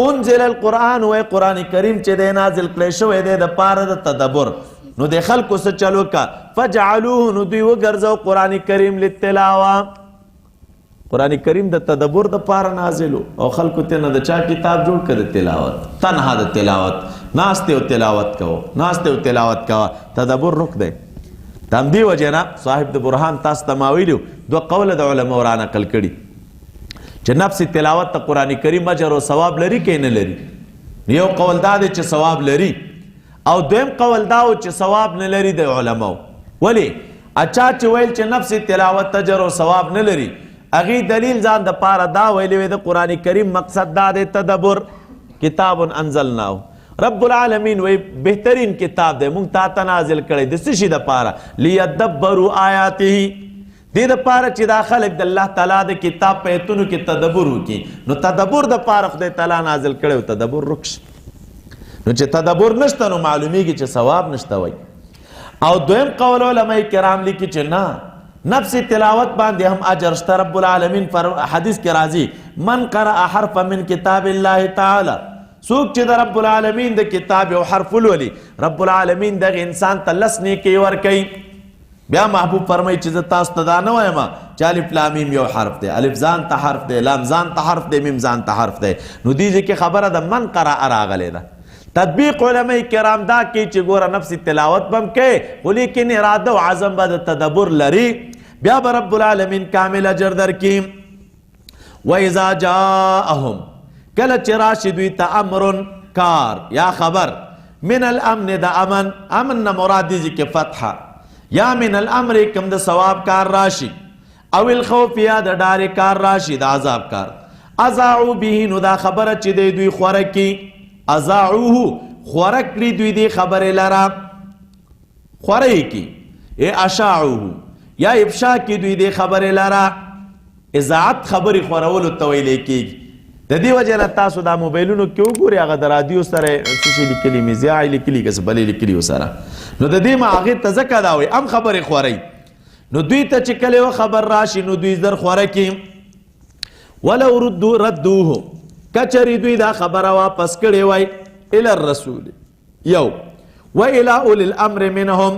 S1: انزل القرآن، وی قرآن کریم چې دی نازل کړی شوی دی د پاره د تدبر. نو د خلکو څه چل وکړه، فجعلوه، نو دوی وګرځو قرآن کریم للتلاوه. قرآن کریم د تدبر د پاره نازل او خلکو ته نه د چا کتاب جوړ کړ؟ د تلاوت، تنها د تلاوت، ناست او تلاوت کوو، ناست او تلاوت کوه، تدبر رک دی. د همدې وجې نه صاحب د برهان تاسو ته ما ویلي دوه قوله د علماو را نقل کړي چې نفس تلاوت ته قرآن کریم اجر او ثواب لري که نه لري. یو قول دا دی چې ثواب لري، او دویم قول دا و چې ثواب نه لري د علماو. ولې؟ اچا چې ویل چې نفس تلاوت اجر او ثواب نه لري، هغې دلیل ځان د پاره دا ویلی وی د قرآن کریم مقصد دا دی تدبر. کتاب انزلناه، رب العالمین وی بهترین کتاب دی مونږ تا ته نازل کړی د څه شي دپاره؟ لیدبروا آیاته، دې دپاره چې دا خلک د الله تعالی د کتاب په آیتونو کې تدبر وکړي. نو تدبر دپاره خدای تعالی نازل کړی او تدبر رک شي. نو چې تدبر نشته نو معلومیږي چې ثواب نشته وای. او دویم قول علماء کرام لیکي چې نه، نفس تلاوت باندې هم اجر شته. رب العالمین حدیث کې راځي من قرأ حرفا من کتاب الله تعالی، څوک چې د رب العالمین د کتاب یو حرف ولولي رب العالمین دغه انسان ته لس نیکۍ ورکوي. بیا محبوب فرمایي چې زه تاسو ته دا نه وایم چې الف لام میم یو حرف دی، الف ځان ته حرف دی، لام ځان ته حرف دی، میم ځان ته حرف دی. نو دې ځای کې خبره د من قرأ راغلې ده. تطبیق علماء کرام دا کوي چې ګوره نفس تلاوت به هم کوي، خو لیکن اراده او عزم به د تدبر لري، بیا به رب العالمین کامل اجر درکړي. وَإِذَا جَاءَهُمْ، کله چې راشي دوی ته امر کار یا خبر، من الامن د امن، امن نه مراد دي کې فتح، یا من الامر کم د ثواب کار راشي، او الخوف یا د ډارې کار راشي، د عذاب کار، اذاعو به، نو دا خبره چې دی دوی خوره کړي، اذاعوه خوره کړي دوی دې خبرې لره، خوره یې کړي، ای اشاعوه یا افشا کړي دوی دې خبرې لره. اذاعت خبرې خورولو ته ویلی کېږي. د دې وجې نه تاسو دا موبایلونو کې وګورئ، هغه د رادیو سره څه شي لیکلي، مزیاع یې لیکلي که څه بلې لیکلي ورسره، نو د دې ما هغې ته ځکه دا وایي هم خبرې خوروي. نو دوی ته چې کله یوه خبر راشي نو دوی زر خوره کړي. ولو ردوه، که چېرې دوی دا خبره واپس کړې وای الی الرسول یو، و الی اولی الامر منهم،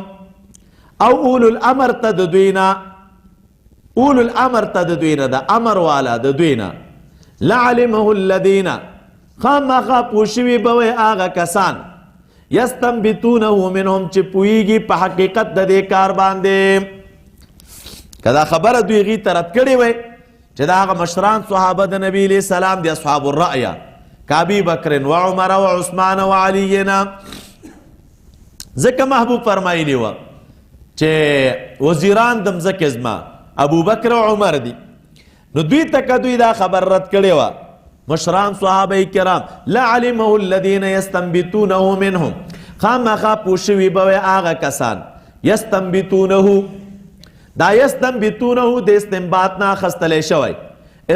S1: او اولو الامر ته د دوی نه، اولو الامر ته د دوی نه، د امر والا د دوی نه، لعلمه الذین، خامخا پوه شوي به وی هغه کسان، یستنبطونه منهم، چې پوهېږي په حقیقت د دې کار باندې. که دا خبره دوی هغوی ته رد کړې وی چې دا هغه مشران صحابه د نبی علیه السلام دي، اصحاب الرأیه کابی بکر و عمر و عثمان و علی نه، ځکه محبوب فرمایلی وه چې وزیران د مځکې زما ابوبکر او عمر دي. نو دوی ته که دوی دا خبر رد کړې وه مشران صحابه کرام، لعلمه الذین یستنبطونه منهم، خامخا پوه شوي به وی هغه کسان یستنبطونه، دا یستنبطونه د استنباط نه اخیستلی شوی،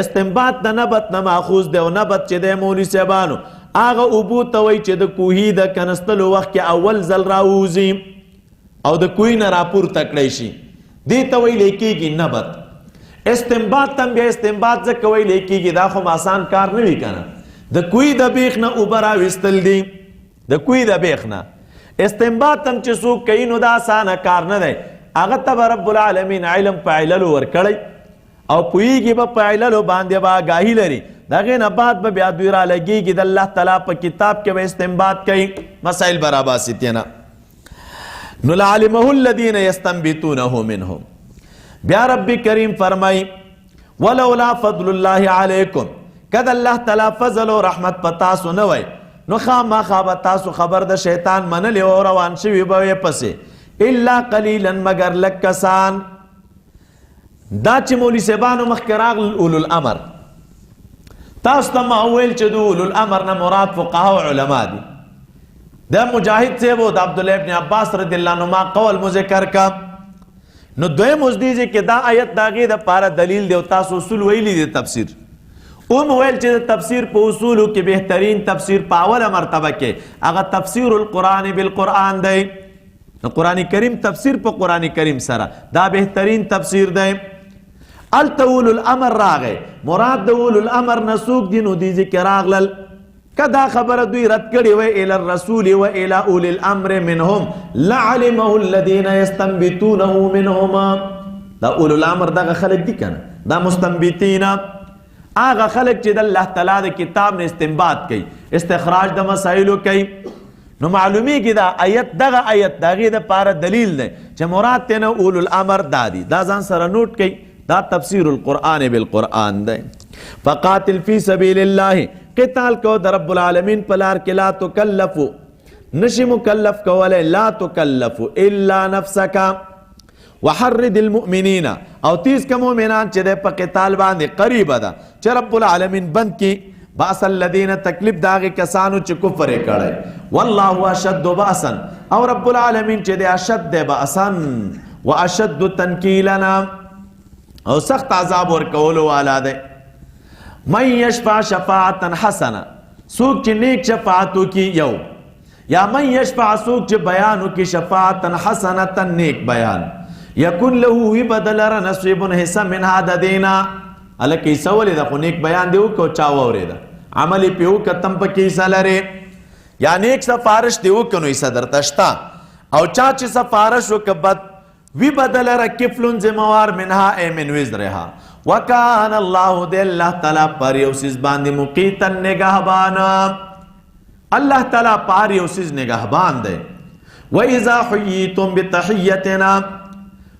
S1: استنباط د نبت نه ماخوذ دی، او نبت چې دی مولوي صاحبانو هغه اوبو ته وایي چې د کوهي د کنستلو وخت کې اول ځل راووځي او د کوهي نه راپورته کړی شي، دې ته ویلی کېږي نبت. استنباط ته بیا استنباط ځکه ویلی کېږي، دا خو آسان کار نه وي که نه، د کوهي د بیخ نه اوبه راویستل دي، د کوهي د بیخ نه استنباط هم چې څوک کوي نو دا اسانه کار نه دی، هغه ته به رب العالمین علم په عللو ورکړی او پوهېږي به په عللو باندې به آګاهي لري، د هغې نه بعد به بیا دوی رالګېږي د الله تعالی په کتاب کې به استنباط کوي، مسایل به راباسي ترې نه. نو لعلمه الذین یستنبطونه منهم، بیا رب کریم فرمایي ولولا فضل الله علیکم، که د الله تعالی فضل او رحمت په تاسو نه وای نو خامخا به تاسو خبر د شیطان منلی او روان شوي به وی پسې، الا قلیلا مګر لږ کسان. دا چې مولوي صاحبانو مخکې راغلل اولو الامر، تاسو ته ما وویل چې د اولو الامر نه مراد فقها او علما دي. د مجاهد صاحب او د عبدالله ابن عباس رضی الله عنهما قول مو ذکر کا. نو دویم اوس دې ځای کې دا آیت د هغې دپاره دلیل دی، او تاسو اصول ویلي دي تفسیر، ومو ویل چې د تفسیر په اصولو کې بهترین تفسیر په اوله مرتبه کې هغه تفسیر القرآن بالقرآن دی، د قرآن کریم تفسیر په قرآن کریم سره دا بهترین تفسیر دی. هلته اولو الامر راغی، مراد د اولو الامر نه څوک دي؟ نو دې ځای کې راغلل که دا خبره دوی رد کړې وای الی الرسول و الی اولی الامر منهم لعلمه الذین یستنبطونه منهم، دا اولو الامر دغه خلک دي که نه، دا مستنبطین هغه خلک چې د الله تعالی د کتاب نه استنباط کوي، استخراج د مسایلو کوي. نو معلومیږي دا آیت، دغه آیت د هغې دپاره دلیل دی چې مراد ترې نه اولو الامر دا دي. دا ځان سره نوټ کوي، دا تفسیر القرآن بالقرآن دی. فقاتل فی سبیل الله، قتال کو د رب العالمین په لار کې، لا تکلفو، نشي مکلف کولی، لا تکلفو الا نفسک، وحرد المؤمنین، او تیز که مؤمنان چې دی په قتال باندې قریبه ده چې رب العالمین بند کی باس الذین، تکلیف د هغې کسانو چې کفر یې کړی، والله اشد باسا، او رب العالمین چې دی اشد دی باسا واشد تنکیلنا، او سخت عذاب ورکولو والا دی. من یشفع شفاعتا حسنه، څوک چې نیک شفاعت وکړي یو، یا من یشفع څوک چې بیان وکړي شفاعتا حسنتا نیک بیان، یکن له وي به د لره نصیب حصه منها د دې نه. هلکه حصه ولې ده؟ خو نیک بیان دې وکړو، چا واورېده، عمل یې پرې وکړه، تم پکې حصه لرې. یا نیک سفارش دې وکړو نو حصه درته شته، او چا چې سفارش وکړه بد وی بدل را کفلون ذمہوار منها ای من وزرها، وکان الله دې الله تعالی پر یو څیز باندې مقیتا نگهبان. الله تعالی په هر یو څیز نگهبان دی. وَإِذَا حُيِّيتُم بِتَحِيَّتِنَا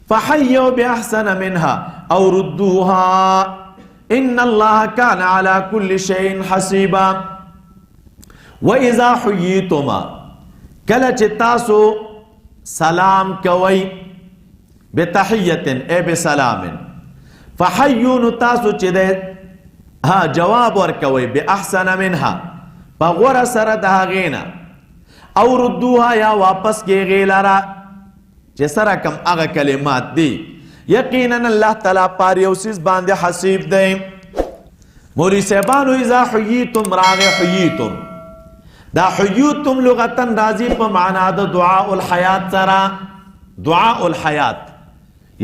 S1: فَحَيُّوا بِأَحْسَنَ مِنْهَا أَوْ رُدُّوهَا إِنَّ اللَّهَ كَانَ عَلَى كُلِّ شَيْءٍ حَسِيبًا. وَإِذَا حُيِّيتُمْ، کله چې تاسو سلام کوئ، بتحیت ای بسلام، فحیو، نو تاسو چې دی ها جواب ورکوئ، بأحسن منها، په غوره سره د هغې نه، او ردوها، یا واپس کې هغې لره چې سره کم هغه کلمات دي. یقینا الله تعالی پر یو څیز باندې حسیب دی. مولوي صاحبانو اذا حییتم راغی حییتم، دا حییتم لغتاً راځي په معنا د دعاء الحیات سره. دعاء الحیات،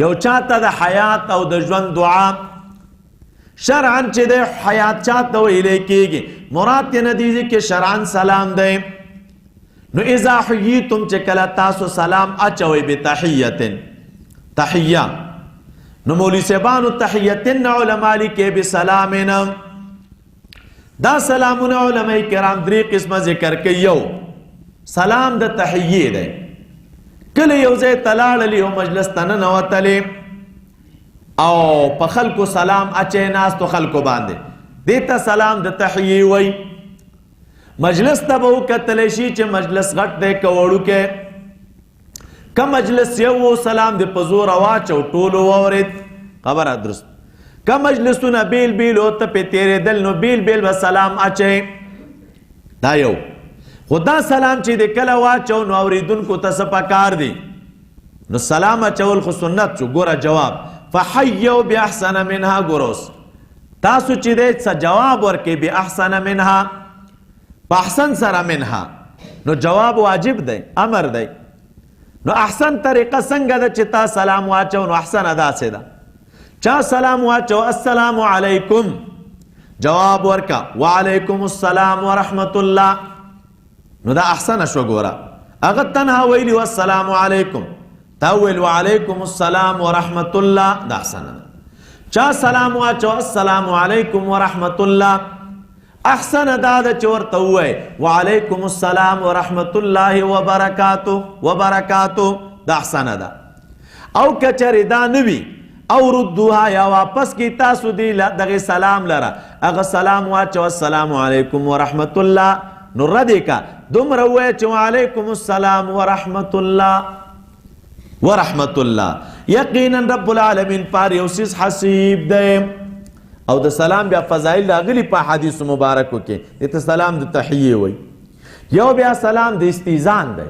S1: یو چاته د حیات او د ژوند دعا. شرعاً چې د حیات چاته ویلی کېږي، مراد ترې نه دی کې شرعاً سلام دی. نو اذا حییتم، چې کله تاسو سلام اچوئ بتحیت، تحیه، نو مولوي صاحبانو تحیتن علما لیکي بسلامنا. دا سلامونه علماء کرام درې قسمه ذکر کوي. یو سلام د تحیې دی، کله یو ځای ته لاړلې یو مجلس ته ننوتلې او په خلکو سلام اچوې ناستو خلکو باندې، دې ته سلام د تحیې وایي. مجلس ته به وکتلی شي چې مجلس غټ دی که وړوکی، که مجلس یو و سلام دې په زوره واچو ټولو واورېد، خبره درست. که مجلسونه بیل بیل و ته پې تېرېدل نو بیل بیل به سلام اچوې، دا یو. خو دا سلام چې دې کله واچو نو اورېدونکو ته څه پکار دی؟ نو سلام اچول خو سنت شو. ګوره جواب، فحیو باحسن منها، ګوره اوس تاسو چې دی څه جواب ورکړئ باحسن منها، په احسن سره منها، نو جواب واجب دی، امر دی. نو احسن طریقه څنګه ده چې تا سلام واچو؟ نو احسن داسې ده، چا سلام واچو السلام علیکم، جواب ورکا وعلیکم السلام ورحمت الله، نو دا احسن شو. ګوره هغه تنها ویلي والسلام علیکم، تا ویل وعلیکم السلام ورحمت الله، دا احسن ده. چا سلام واچو السلام علیکم ورحمت الله، احسن دا ده چې ورته ووایې وعلیکم السلام ورحمت الله وبرکاته وبرکاته، دا احسن ده. او که چېرې دا نه وي، او ردوها، یا واپس کی تاسو دی دغې سلام لره، هغه سلام واچو السلام علیکم ورحمت الله، نو رد یې که، دومره ووایه چې وعلیکم السلام ورحمت الله ورحمت الله. یقینا رب العالمین پر یو څیز حسیب دی. او د سلام بیا فضایل راغلي په حدیث مبارکو کې، دې ته سلام د تحیې وایي. یو بیا سلام د استیذان دی،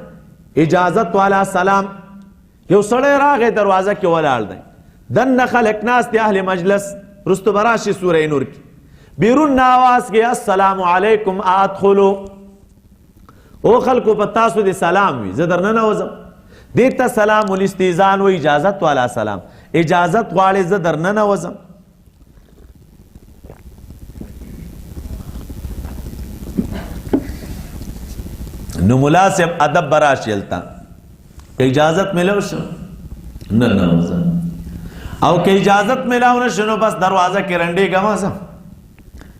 S1: اجازت والا سلام. یو سړی راغی دروازه کې ولاړ دی، دننه خلک ناست دي اهل مجلس، وروسته به راشي سورې نور کې، بیرون نه آواز کوي السلام علیکم ادخلو، او خلکو په تاسو دې سلام وي، زه در ننوځم. دې ته سلام الاستیذان وایي، اجازت والا سلام، اجازت غواړې زه در ننوځم. نو ملا صاحب ادب به راشي هلته، که اجازت میلاو شو نه ننوځم، او که اجازت میلاو نه شو نو بس دروازه کې رنډېږه مه ځم،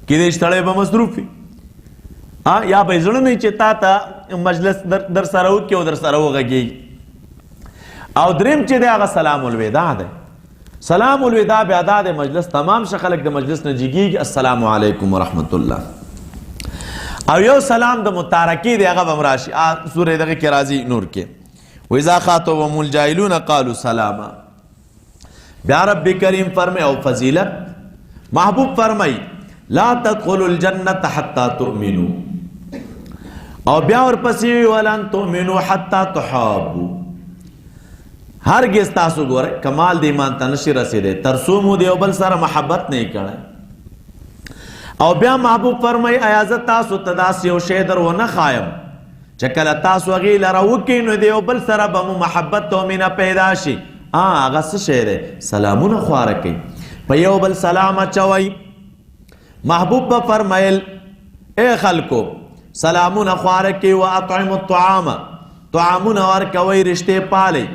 S1: کېدای شي سړی به مصروف وي، یا به یې زړه نه وي چې تا ته مجلس در سره وکړي او در سره وغږېږي. او دریم چې دی هغه سلام الوداع دی. سلام الوداع بیا دا دی مجلس تمام شه، خلک د مجلس نه جګېږي السلام علیکم ورحمت الله. او یو سلام د متارکې دی، هغه به هم راشي سورې دغه کې راځي نور کې، وَإِذَا خَاطَبَهُمُ الْجَاهِلُونَ قَالُوا سَلَامًا. بیا رب کریم فرمائے او فضیلت محبوب فرمائی لا تدخلوا الجنة حتى تؤمنوا، او بیا ورپسې ولن تؤمنوا حتى تحابوا. هرگز تاسو ګورئ کمال د ایمان ته نشي رسېدی تر څو مو د یو بل سره محبت نه کړی. او بیا محبوب فرمایي ایا زه تاسو ته داسې یو شی در ونه ښایم چې کله تاسو هغې لره وکړئ نو د یو بل سره به مو محبت او مینه پیدا شي؟ هغه څه شی دی؟ سلامونه خواره کوئ، په یو بل سلام اچوئ. محبوب به فرمایل ای خلکو سلامونه خواره کوئ، واطعموا الطعام، طعامونه ورکوئ، رشتې پالئ،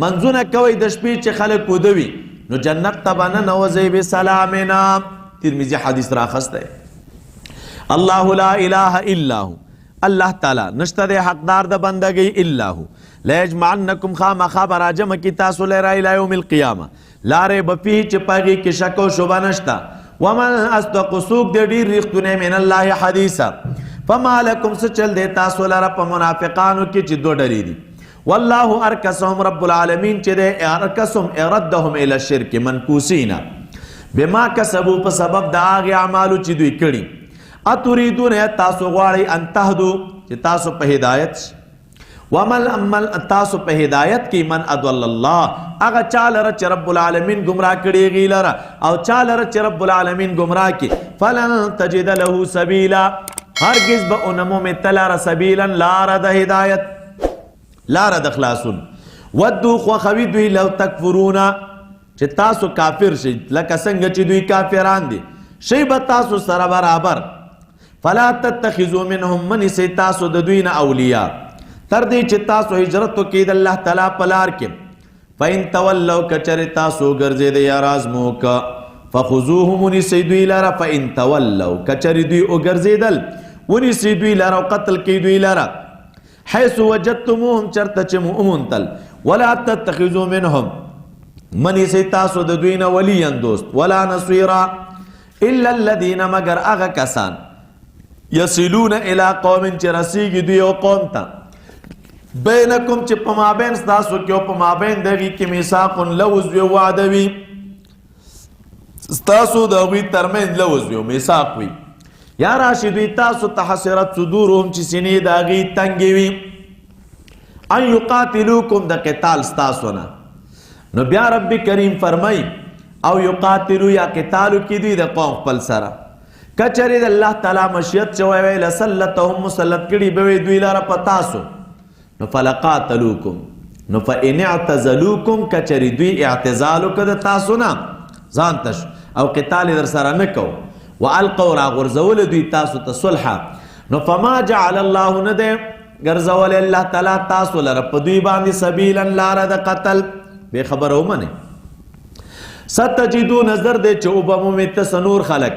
S1: منځونه کوئ د شپې چې خلک ویده وي نو جنت ته به ننوځئ بسلامنا. ترمذي حدیث راخستی. الله لا اله الا هو، الله تعالی نشته دی حقدار د بندګۍ الا هو، لیجمعنکم خامخا به راجمع کړي تاسو لره الی یوم القیامه لا ریب فیه چې په هغې کې شک او شبه نشته. ومن اصدق څوک دی ډېر رښتونی من الله حدیثا. فما لکم څه چل دی تاسو لره په منافقانو کې چې دوه ډلې دي. والله ارکسهم رب العالمین چې دی ارکسهم اردهم الی الشرک منکوسین بما کسبو په سبب د هغې اعمالو چې دوی کړي. اتریدون تاسو غواړئ ان تهدو چې تاسو په هدایت شئ. ومن امل تاسو په هدایت کې من اضل الله هغه چا لره چې رب العالمین ګمراه کړي هغې لره، او چا لره چې رب العالمین ګمراه کړي فلن تجد له سبیلا هرگز به ونه مومې ته لاره سبیلا لاره د هدایت لاره د خلاصون. ودو خوښوي دوی لو تکفرون چې تاسو کافر شئ لکه څنګه چې دوی کافران دي شئ به تاسو سره برابر. فلا تتخذوا منهم منسئ تاسو د دوی نه اولیاء تر دې چې تاسو هجرت وکړئ د الله تعالی په لار کې. فإن تولوا که چېرې تاسو وګرځېدئ یا راز مو وکړه فخذوهم ونیسئ دوی لره. فإن تولوا که چېرې دوی وګرځېدل ونیسئ دوی لره او قتل کړئ دوی لره. حیث وجدتموهم چېرته چې مو وموندل. ولا تتخذوا منهم منیسئ تاسو د دوی نه ولیا دوست ولا نصیرا الا الذین مگر هغه کسان یصلون الی قوم چې رسیږي دوی یو قوم ته بینکم چې په مابین ستاسو کې او په مابین د هغې کې میثاق لوز وي وعده وي، ستاسو د هغوی ترمنځ لوز وي او میثاق وي. یا راشي دوی تاسو ته حسرت صدورهم چې سینې د هغې تنګې وي ان یقاتلوکم د قتال ستاسو نه. نو بیا رب کریم فرمایي او یقاتلو یا قتالو کې دوی د قوم خپل سره. که چېرې د الله تعالی مشیت شوی وی لسلطهم مسلط کړي به وی دوی لره په تاسو نو فلقاتلوکم نو فإن اعتزلوکم که چېرې دوی اعتزال وکړه د تاسو نه ځان ته شو او قتال یې در سره نه کو والقوا راغورځول دوی تاسو ته صلحه نو فما جعل الله نه دی ګرځولی الله تعالی تاسو لره په دوی باندې سبیلا لاره د قتل. بې خبره ومنئ. ستجدون زر دی چې وبه مومې ته نور خلک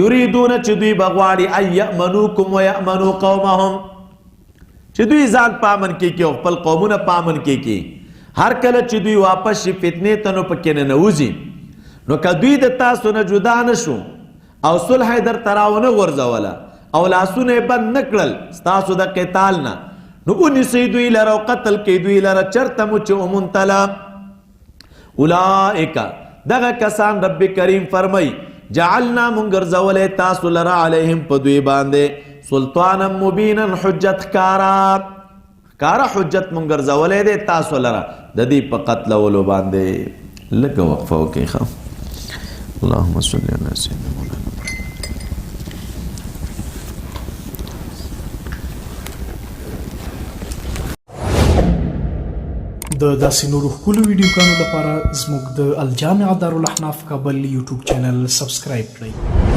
S1: یریدون چې دوی به غواړي ان یأمنوکم ویأمنو قومهم چې دوی ځان په امن کې کړي او خپل قومونه په امن کې کړي. هر کله چې دوی واپس شي فتنې ته نو پکې ننوځي. نو که دوی د تاسو نه جدا نه شو او صلح یې درته راونه غورځوله او لاسونه یې بند نه کړل ستاسو د قتال نه نو ونیسئ دوی لره او قتل کړئ دوی لره چېرته مو چې وموندله. اولئک دغه کسان رب کریم فرمای جعلنا مونږ ګرځولی تاسو لره علیهم په دوی باندې سلطانا مبینا حجت ښکاره ښکاره حجت مونږ ګرځولی دی تاسو لره د دې په قتلولو باندې. لږه وقفه وکړئ ښه. اللهم صل علی سیدنا مولانا.
S2: د داسې نورو ښکلو ویډیوګانو لپاره زموږ د الجامعه دارالاحناف کابل یوټیوب چینل سبسکرایب کړئ.